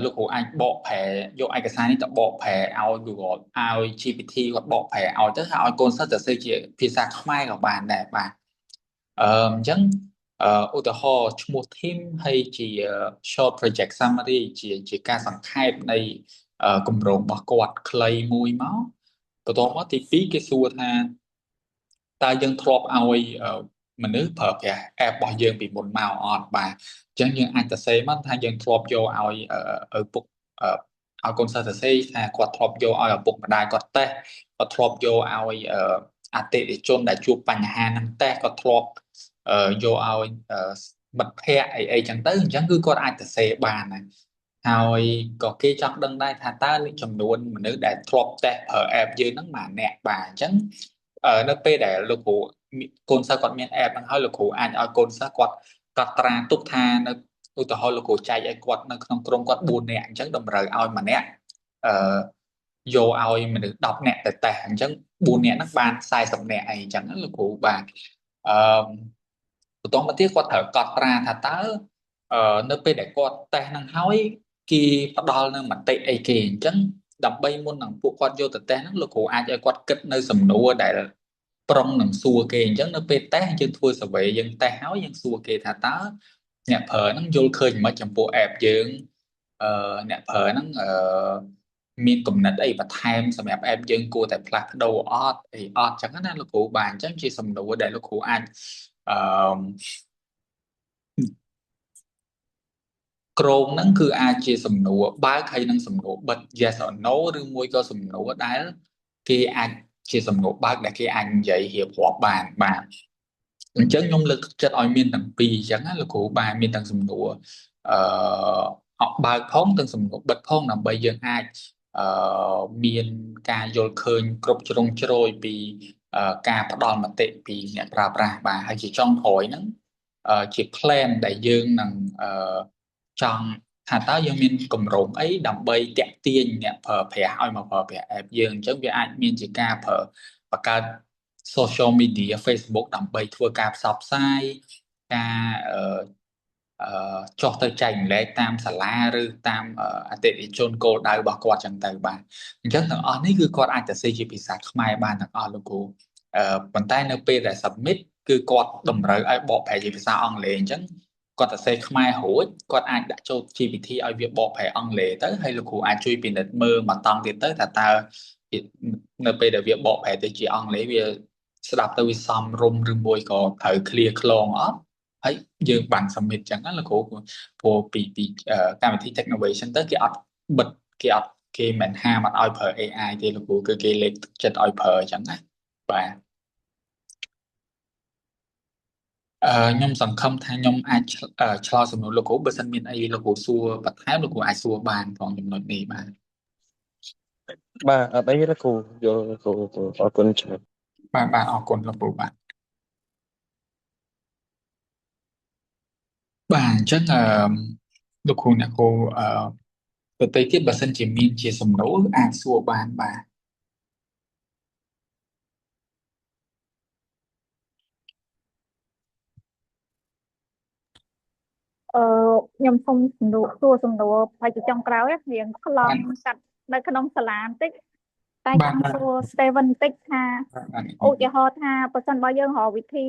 លោកគ្រូអាចបកប្រែយកឯកសារនេះទៅបកប្រែឲ្យ Google ឲ្យ GPT គាត់បកប្រែឲ្យទៅហើយឲ្យកូនសិស្សសរសេរជាភាសាខ្មែរក៏បានដែរបាទអញ្ចឹងឧទាហរណ៍ឈ្មោះ team ហើយជា short project summary ជាការសង្ខេបនៃគម្រោងរបស់គាត់ខ្លីមួយមកបន្ទាប់មកទី2គេសួរថាតើយើងធ្លាប់ឲ្យមនុស្សប្រើប្រាស់ app របស់យើងពីមុនមកអត់បាទអញ្ចឹងយើងអាចសរសេរមកថាយើងធ្លាប់យកឲ្យឪពុកឲ្យកូនសិស្សសរសេរថាគាត់ធ្លាប់យកឲ្យឪពុកម្ដាយគាត់តេស្តគាត់ធ្លាប់យកឲ្យអតិថិជនដែលជួបបញ្ហាហ្នឹងតេស្តគាត់ធ្លាប់យកឲ្យមិត្តភ័ក្តិអីអីចឹងទៅអញ្ចឹងគឺគាត់អាចសរសេរបានហើយហើយក៏គេចង់ដឹងដែរថាតើចំនួនមនុស្សដែលធ្លាប់តេស្តប្រើ app យើងហ្នឹងប៉ុន្មានអ្នកបាទអញ្ចឹងនៅពេលដែលលោកគ្រូកូនសិស្សគាត់មាន app ហ្នឹងហើយលោកគ្រូអាចឲ្យកូនសិស្សគាត់កត់ត្រាទុកថានៅឧទាហរណ៍លោកគ្រូចែកឲ្យគាត់នៅក្នុងក្រុមគាត់4នាក់អញ្ចឹងតម្រូវឲ្យម្នាក់អឺយកឲ្យមនុស្ស10នាក់ទៅតេស្តអញ្ចឹង4នាក់ហ្នឹងបាន40នាក់អីអញ្ចឹងលោកគ្រូបាទអឺបន្តមកទៀតគាត់ត្រូវកត់ត្រាថាតើនៅពេលដែលគាត់តេស្តហ្នឹងហើយគេផ្ដល់នៅមតិអីគេអញ្ចឹងដើម្បីមុននឹងពួកគាត់យកទៅតេស្តហ្នឹងលោកគ្រូអាចឲ្យគាត់គិតនៅសំណួរដែលប្រុងនឹងសួរគេអញ្ចឹងនៅពេលតេស្តយើងធ្វើ survey យើងតេស្តហើយយើងសួរគេថាតើអ្នកប្រើហ្នឹងយល់ឃើញមិនចំពោះ app យើងអ្នកប្រើហ្នឹងមានគំនិតអីបន្ថែមសម្រាប់ app យើងគួរតែផ្លាស់ប្ដូរអត់អីអត់ចឹងណាលោកគ្រូបាទអញ្ចឹងជាសំណួរដែលលោកគ្រូអាចអឺក្រងហ្នឹងគឺអាចជាសំណួរបើកហើយនឹងសំណួរបិទ yes or no ឬមួយក៏សំណួរដែលគេអាចជាសំណួរបើកដែលគេអាចនិយាយរៀបរាប់បានបាទអញ្ចឹងខ្ញុំលើកទឹកចិត្តឲ្យមានទាំងពីរអញ្ចឹងណាលោកគ្រូបាទមានទាំងសំណួរអឺបើកផងទាំងសំណួរបិទផងដើម្បីយើងអាចអឺមានការយល់ឃើញគ្រប់ជ្រុងជ្រោយពីការផ្ដល់មតិពីអ្នកប្រើប្រាស់បាទហើយជាចុងក្រោយហ្នឹងជា plan ដែលយើងនឹងអឺចង់ថាតើយើងមានគម្រោងអីដើម្បីតាក់ទាញអ្នកប្រើប្រាស់ឲ្យមកប្រើប្រាស់ app យើងអញ្ចឹងវាអាចមានជាការប្រើបង្កើត social media Facebook ដើម្បីធ្វើការផ្សព្វផ្សាយការអឺចុះទៅចែករំលែកតាមសាលាឬតាមអតិថិជនគោលដៅរបស់គាត់ចឹងទៅបាទអញ្ចឹងទាំងអស់នេះគឺគាត់អាចទៅសេជាភាសាខ្មែរបានទាំងអស់លោកគ្រូប៉ុន្តែនៅពេលដែល submit គឺគាត់តម្រូវឲ្យបកប្រែជាភាសាអង់គ្លេសអញ្ចឹងគាត់សរសេរខ្មែររួចគាត់អាចដាក់ចូល GPT ឲ្យវាបកប្រែអង់គ្លេសទៅហើយលោកគ្រូអាចជួយពិនិត្យមើលមកតង់ទៀតទៅថាតើនៅពេលដែលវាបកប្រែទៅជាអង់គ្លេសវាស្ដាប់ទៅវាសមរម្យឬមួយក៏ត្រូវ clear ខ្លងអត់ហើយយើងបាន submit ចឹងណាលោកគ្រូព្រោះពីកម្មវិធី Technovation ទៅគេអត់បិទគេអត់គេមិនហាមអត់ឲ្យប្រើ AI ទេលោកគ្រូគឺគេលើកទឹកចិត្តឲ្យប្រើចឹងណាបាទខ្ញុំសង្ឃឹមថាខ្ញុំអាចឆ្លើយសំណួរលោកគ្រូបើសិនមានអីលោកគ្រូសួរបន្ថែមលោកគ្រូអាចសួរបានផងចំណុចនេះបាទ បាទអត់អីទេគ្រូយល់គ្រូអរគុណច្រើន បាទបាទអរគុណលោកគ្រូបាទបាទអញ្ចឹងអឺលោកគ្រូអ្នកគ្រូអឺប្រតិទៀតបើសិនជាមានជាសំណួរអាចសួរបានបាទ ខ្ញុំសូមសំណួរសួរសំណួរប្រហែលជាចុងក្រោយរៀងខ្លងកាត់នៅក្នុងសាលាបន្តិចតែចង់សួរ Steven បន្តិចថាឧទាហរណ៍ថាបើសិនបើយើងរកវិធី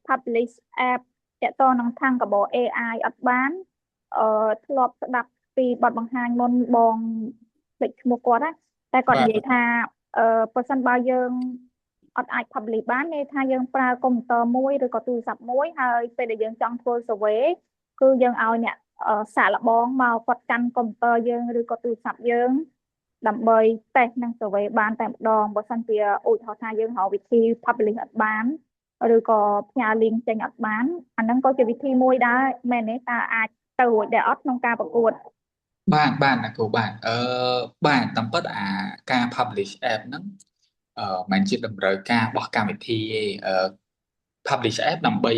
publish app តាក់ទងនឹងខាងកប AI អត់បានធ្លាប់ស្ដាប់ពីបទបង្ហាញមុនបងភ្លេចឈ្មោះគាត់ណាតែគាត់និយាយថាបើសិនបើយើងអត់អាច publish បានន័យថាយើងប្រើកុំព្យូទ័រមួយឬក៏ទូរស័ព្ទមួយហើយពេលដែលយើងចង់ធ្វើ survey គឺយើងឲ្យអ្នកសាកល្បងមកគាត់កាន់កុំព្យូទ័រយើងឬក៏ទូរស័ព្ទយើងដើម្បីតេស្តនិង survey បានតែម្ដងបើសិនជាឧទាហរណ៍ថាយើងរកវិធី publish អត់បានឬក៏ផ្ញើ link ចេញអត់បានអាហ្នឹងក៏ជាវិធីមួយដែរមែនទេតើអាចទៅរួចដែរអត់ក្នុងការប្រកួត បាទបាទណាគ្រូបាទបាទតាមពិតអាការ publish app ហ្នឹងមិនជាតម្រូវការរបស់កម្មវិធីទេ publish app ដើម្បី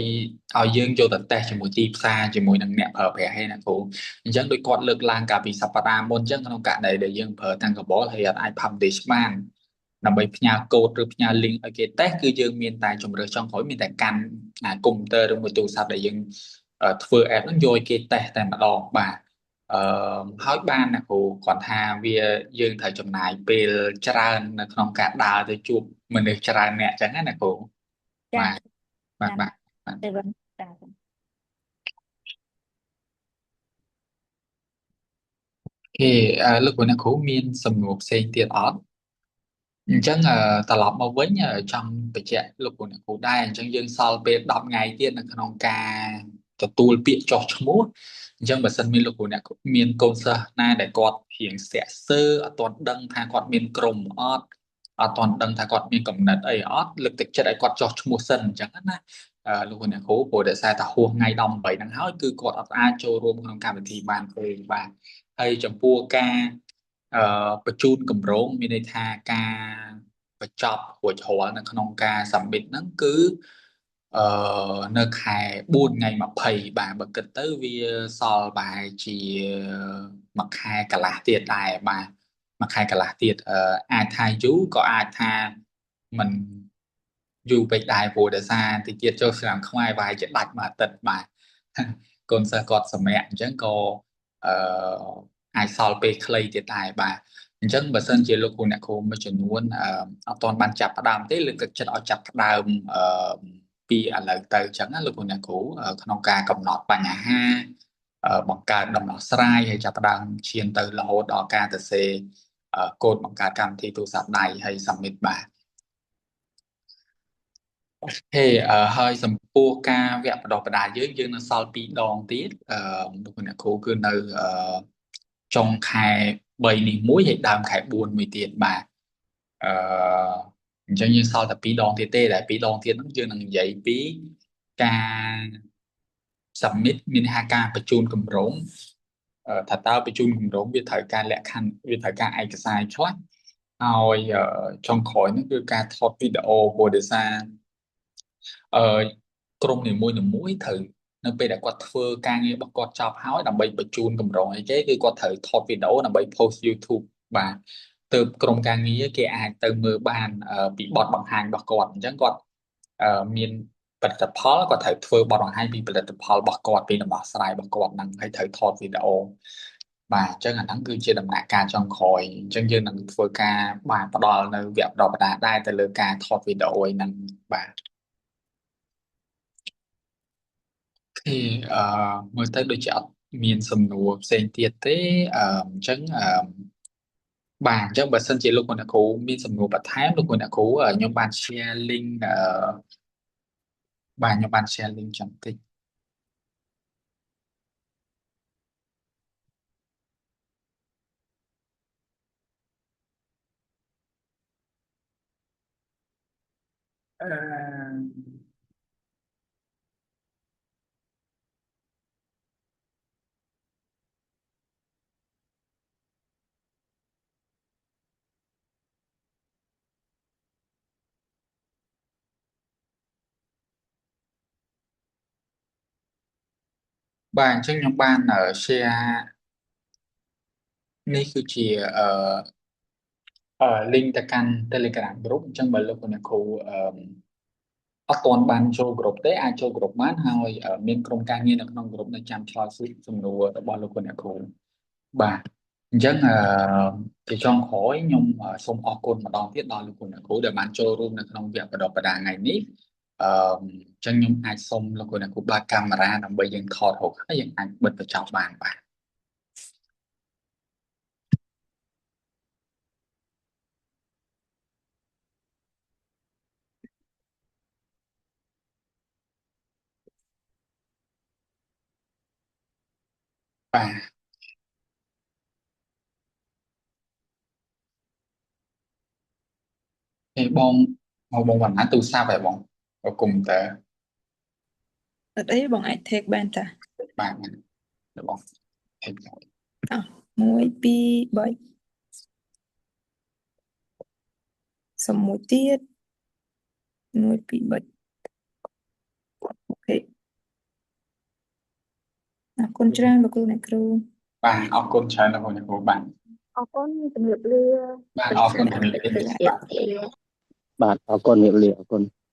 ឲ្យយើងយកទៅតេស្តជាមួយទីផ្សារជាមួយនឹងអ្នកប្រើប្រាស់ឯណាគ្រូអញ្ចឹងដូចគាត់លើកឡើងកាលពីសប្តាហ៍មុនអញ្ចឹងក្នុងករណីដែលយើងប្រើ Thunkable ហើយអត់អាច publish បានដើម្បីផ្ញើកូដឬផ្ញើ link ឲ្យគេតេស្តគឺយើងមានតែជំរើសចុងក្រោយមានតែកាន់អាកុំព្យូទ័រឬមួយទូរស័ព្ទដែលយើងធ្វើ app ហ្នឹងយកឲ្យគេតេស្តតែម្ដងបាទអឺហើយបានណាគ្រូគាត់ថាវាយើងត្រូវចំណាយពេលច្រើននៅក្នុងការដើរទៅជួបមនុស្សច្រើនអ្នកអញ្ចឹងណាគ្រូ ចា បាទបាទបាទបាទ ទេវិញចា OK លោកគ្រូអ្នកគ្រូមានសំណួរផ្សេងទៀតអត់អញ្ចឹងត្រឡប់មកវិញចង់បញ្ជាក់លោកគ្រូអ្នកគ្រូដែរអញ្ចឹងយើងសល់ពេល10ថ្ងៃទៀតនៅក្នុងការទទួលពាក្យចុះឈ្មោះអញ្ចឹងបើសិនមានលោកគ្រូអ្នកមានកូនសិស្សណាដែលគាត់រៀងស្ទាក់ស្ទើរអត់ទាន់ដឹងថាគាត់មានក្រុមអត់អត់ទាន់ដឹងថាគាត់មានកំណត់អីអត់លើកទឹកចិត្តឲ្យគាត់ចុះឈ្មោះសិនអញ្ចឹងណាលោកគ្រូអ្នកគ្រូព្រោះតែសារតែហួសថ្ងៃ18ហ្នឹងហើយគឺគាត់អត់អាចចូលរួមក្នុងកម្មវិធីបានទេបាទហើយចំពោះការបញ្ជូនកម្រងមានន័យថាការបញ្ចប់រួចរាល់នៅក្នុងការ submit ហ្នឹងគឺនៅខែ4ថ្ងៃ20បាទបើគិតទៅវាសល់ប្រហែលជាមួយខែកន្លះទៀតដែរបាទមួយខែកន្លះទៀតអាចថាយូរក៏អាចថាមិនយូរពេកដែរព្រោះដោយសារតិចទៀតចូលឆ្នាំខ្មែរប្រហែលជាដាច់មួយអាទិត្យបាទកូនសិស្សគាត់សម្រាប់អញ្ចឹងក៏អឺអាចសល់ពេលខ្លីទៀតដែរបាទអញ្ចឹងបើសិនជាលោកគ្រូអ្នកគ្រូមួយចំនួនអត់ទាន់បានចាប់ផ្ដើមទេលើកទឹកចិត្តឲ្យចាប់ផ្ដើមអឺពីឥឡូវទៅអញ្ចឹងណាលោកគ្រូអ្នកគ្រូក្នុងការកំណត់បញ្ហាបង្កើតដំណោះស្រាយហើយចាប់ផ្ដើមឈានទៅរហូតដល់ការសរសេរកូដបង្កើតកម្មវិធីទូរស័ព្ទដៃហើយ submit បាទ OK ហើយចំពោះការវគ្គបណ្ដុះបណ្ដាលយើងយើងនៅសល់2ដងទៀតលោកអ្នកគ្រូគឺនៅចុងខែ3នេះមួយហើយដើមខែ4មួយទៀតបាទអឺអញ្ចឹងយើងសល់តែ2ដងទៀតទេតែ2ដងទៀតហ្នឹងយើងនឹងនិយាយពីការ submit មានថាការបញ្ជូនគម្រោងថាតើបញ្ជូនគម្រោងវាត្រូវការលក្ខខណ្ឌវាត្រូវការឯកសារខ្លះហើយចុងក្រោយហ្នឹងគឺការថតវីដេអូព្រោះដោយសារអឺក្រុមនីមួយៗត្រូវនៅពេលដែលគាត់ធ្វើការងាររបស់គាត់ចប់ហើយដើម្បីបញ្ជូនកម្រងអីគេគឺគាត់ត្រូវថតវីដេអូដើម្បី post YouTube បាទទើបក្រុមការងារគេអាចទៅមើលបានពីបទបង្ហាញរបស់គាត់អញ្ចឹងគាត់មានផលិតផលគាត់ត្រូវធ្វើបទបង្ហាញពីផលិតផលរបស់គាត់ពីដំណោះស្រាយរបស់គាត់ហ្នឹងហើយត្រូវថតវីដេអូបាទអញ្ចឹងអាហ្នឹងគឺជាដំណាក់កាលចុងក្រោយអញ្ចឹងយើងនឹងធ្វើការបាទផ្ដល់នៅវគ្គបណ្ដុះបណ្ដាលដែរទៅលើការថតវីដេអូហ្នឹងបាទ OK មើលទៅដូចជាអត់មានសំណួរផ្សេងទៀតទេអញ្ចឹងអឺបាទអញ្ចឹងបើសិនជាលោកអ្នកគ្រូមានសំណួរបន្ថែមលោកអ្នកគ្រូខ្ញុំបាន share link បាទខ្ញុំបាន share link ចាំតិចអឺបាទអញ្ចឹងខ្ញុំបាន share នេះគឺជាlink ទៅកាន់ Telegram group អញ្ចឹងបើលោកអ្នកគ្រូអត់ទាន់បានចូល group ទេអាចចូល group បានហើយមានក្រុមការងារនៅក្នុង group នៅចាំឆ្លើយសំណួររបស់លោកអ្នកគ្រូបាទអញ្ចឹងជាចុងក្រោយខ្ញុំសូមអរគុណម្ដងទៀតដល់លោកអ្នកគ្រូដែលបានចូលរួមនៅក្នុងវគ្គបណ្ដុះបណ្ដាលថ្ងៃនេះអញ្ចឹងខ្ញុំអាចសូមលោកអ្នកគ្រូបើកកាមេរ៉ាដើម្បីយើងថតរូបហើយយើងអាចបិទបញ្ចប់បានបាទបាទ ហេបងមកបងវណ្ណាទូរស័ព្ទហ៎បងកុំព្យូទ័រ អត់អីបងអាច take បានតា បាទបាទបង take មួយ អោះ1 2 3សុំមួយទៀត1 2 3 Okay អរគុណច្រើនលោកគ្រូអ្នកគ្រូ បាទអរគុណច្រើនលោកគ្រូអ្នកគ្រូបាទ អរគុណជំរាបលា បាទអរគុណជំរាបលាបាទ បាទអរគុណជំរាបលាអរគុណ។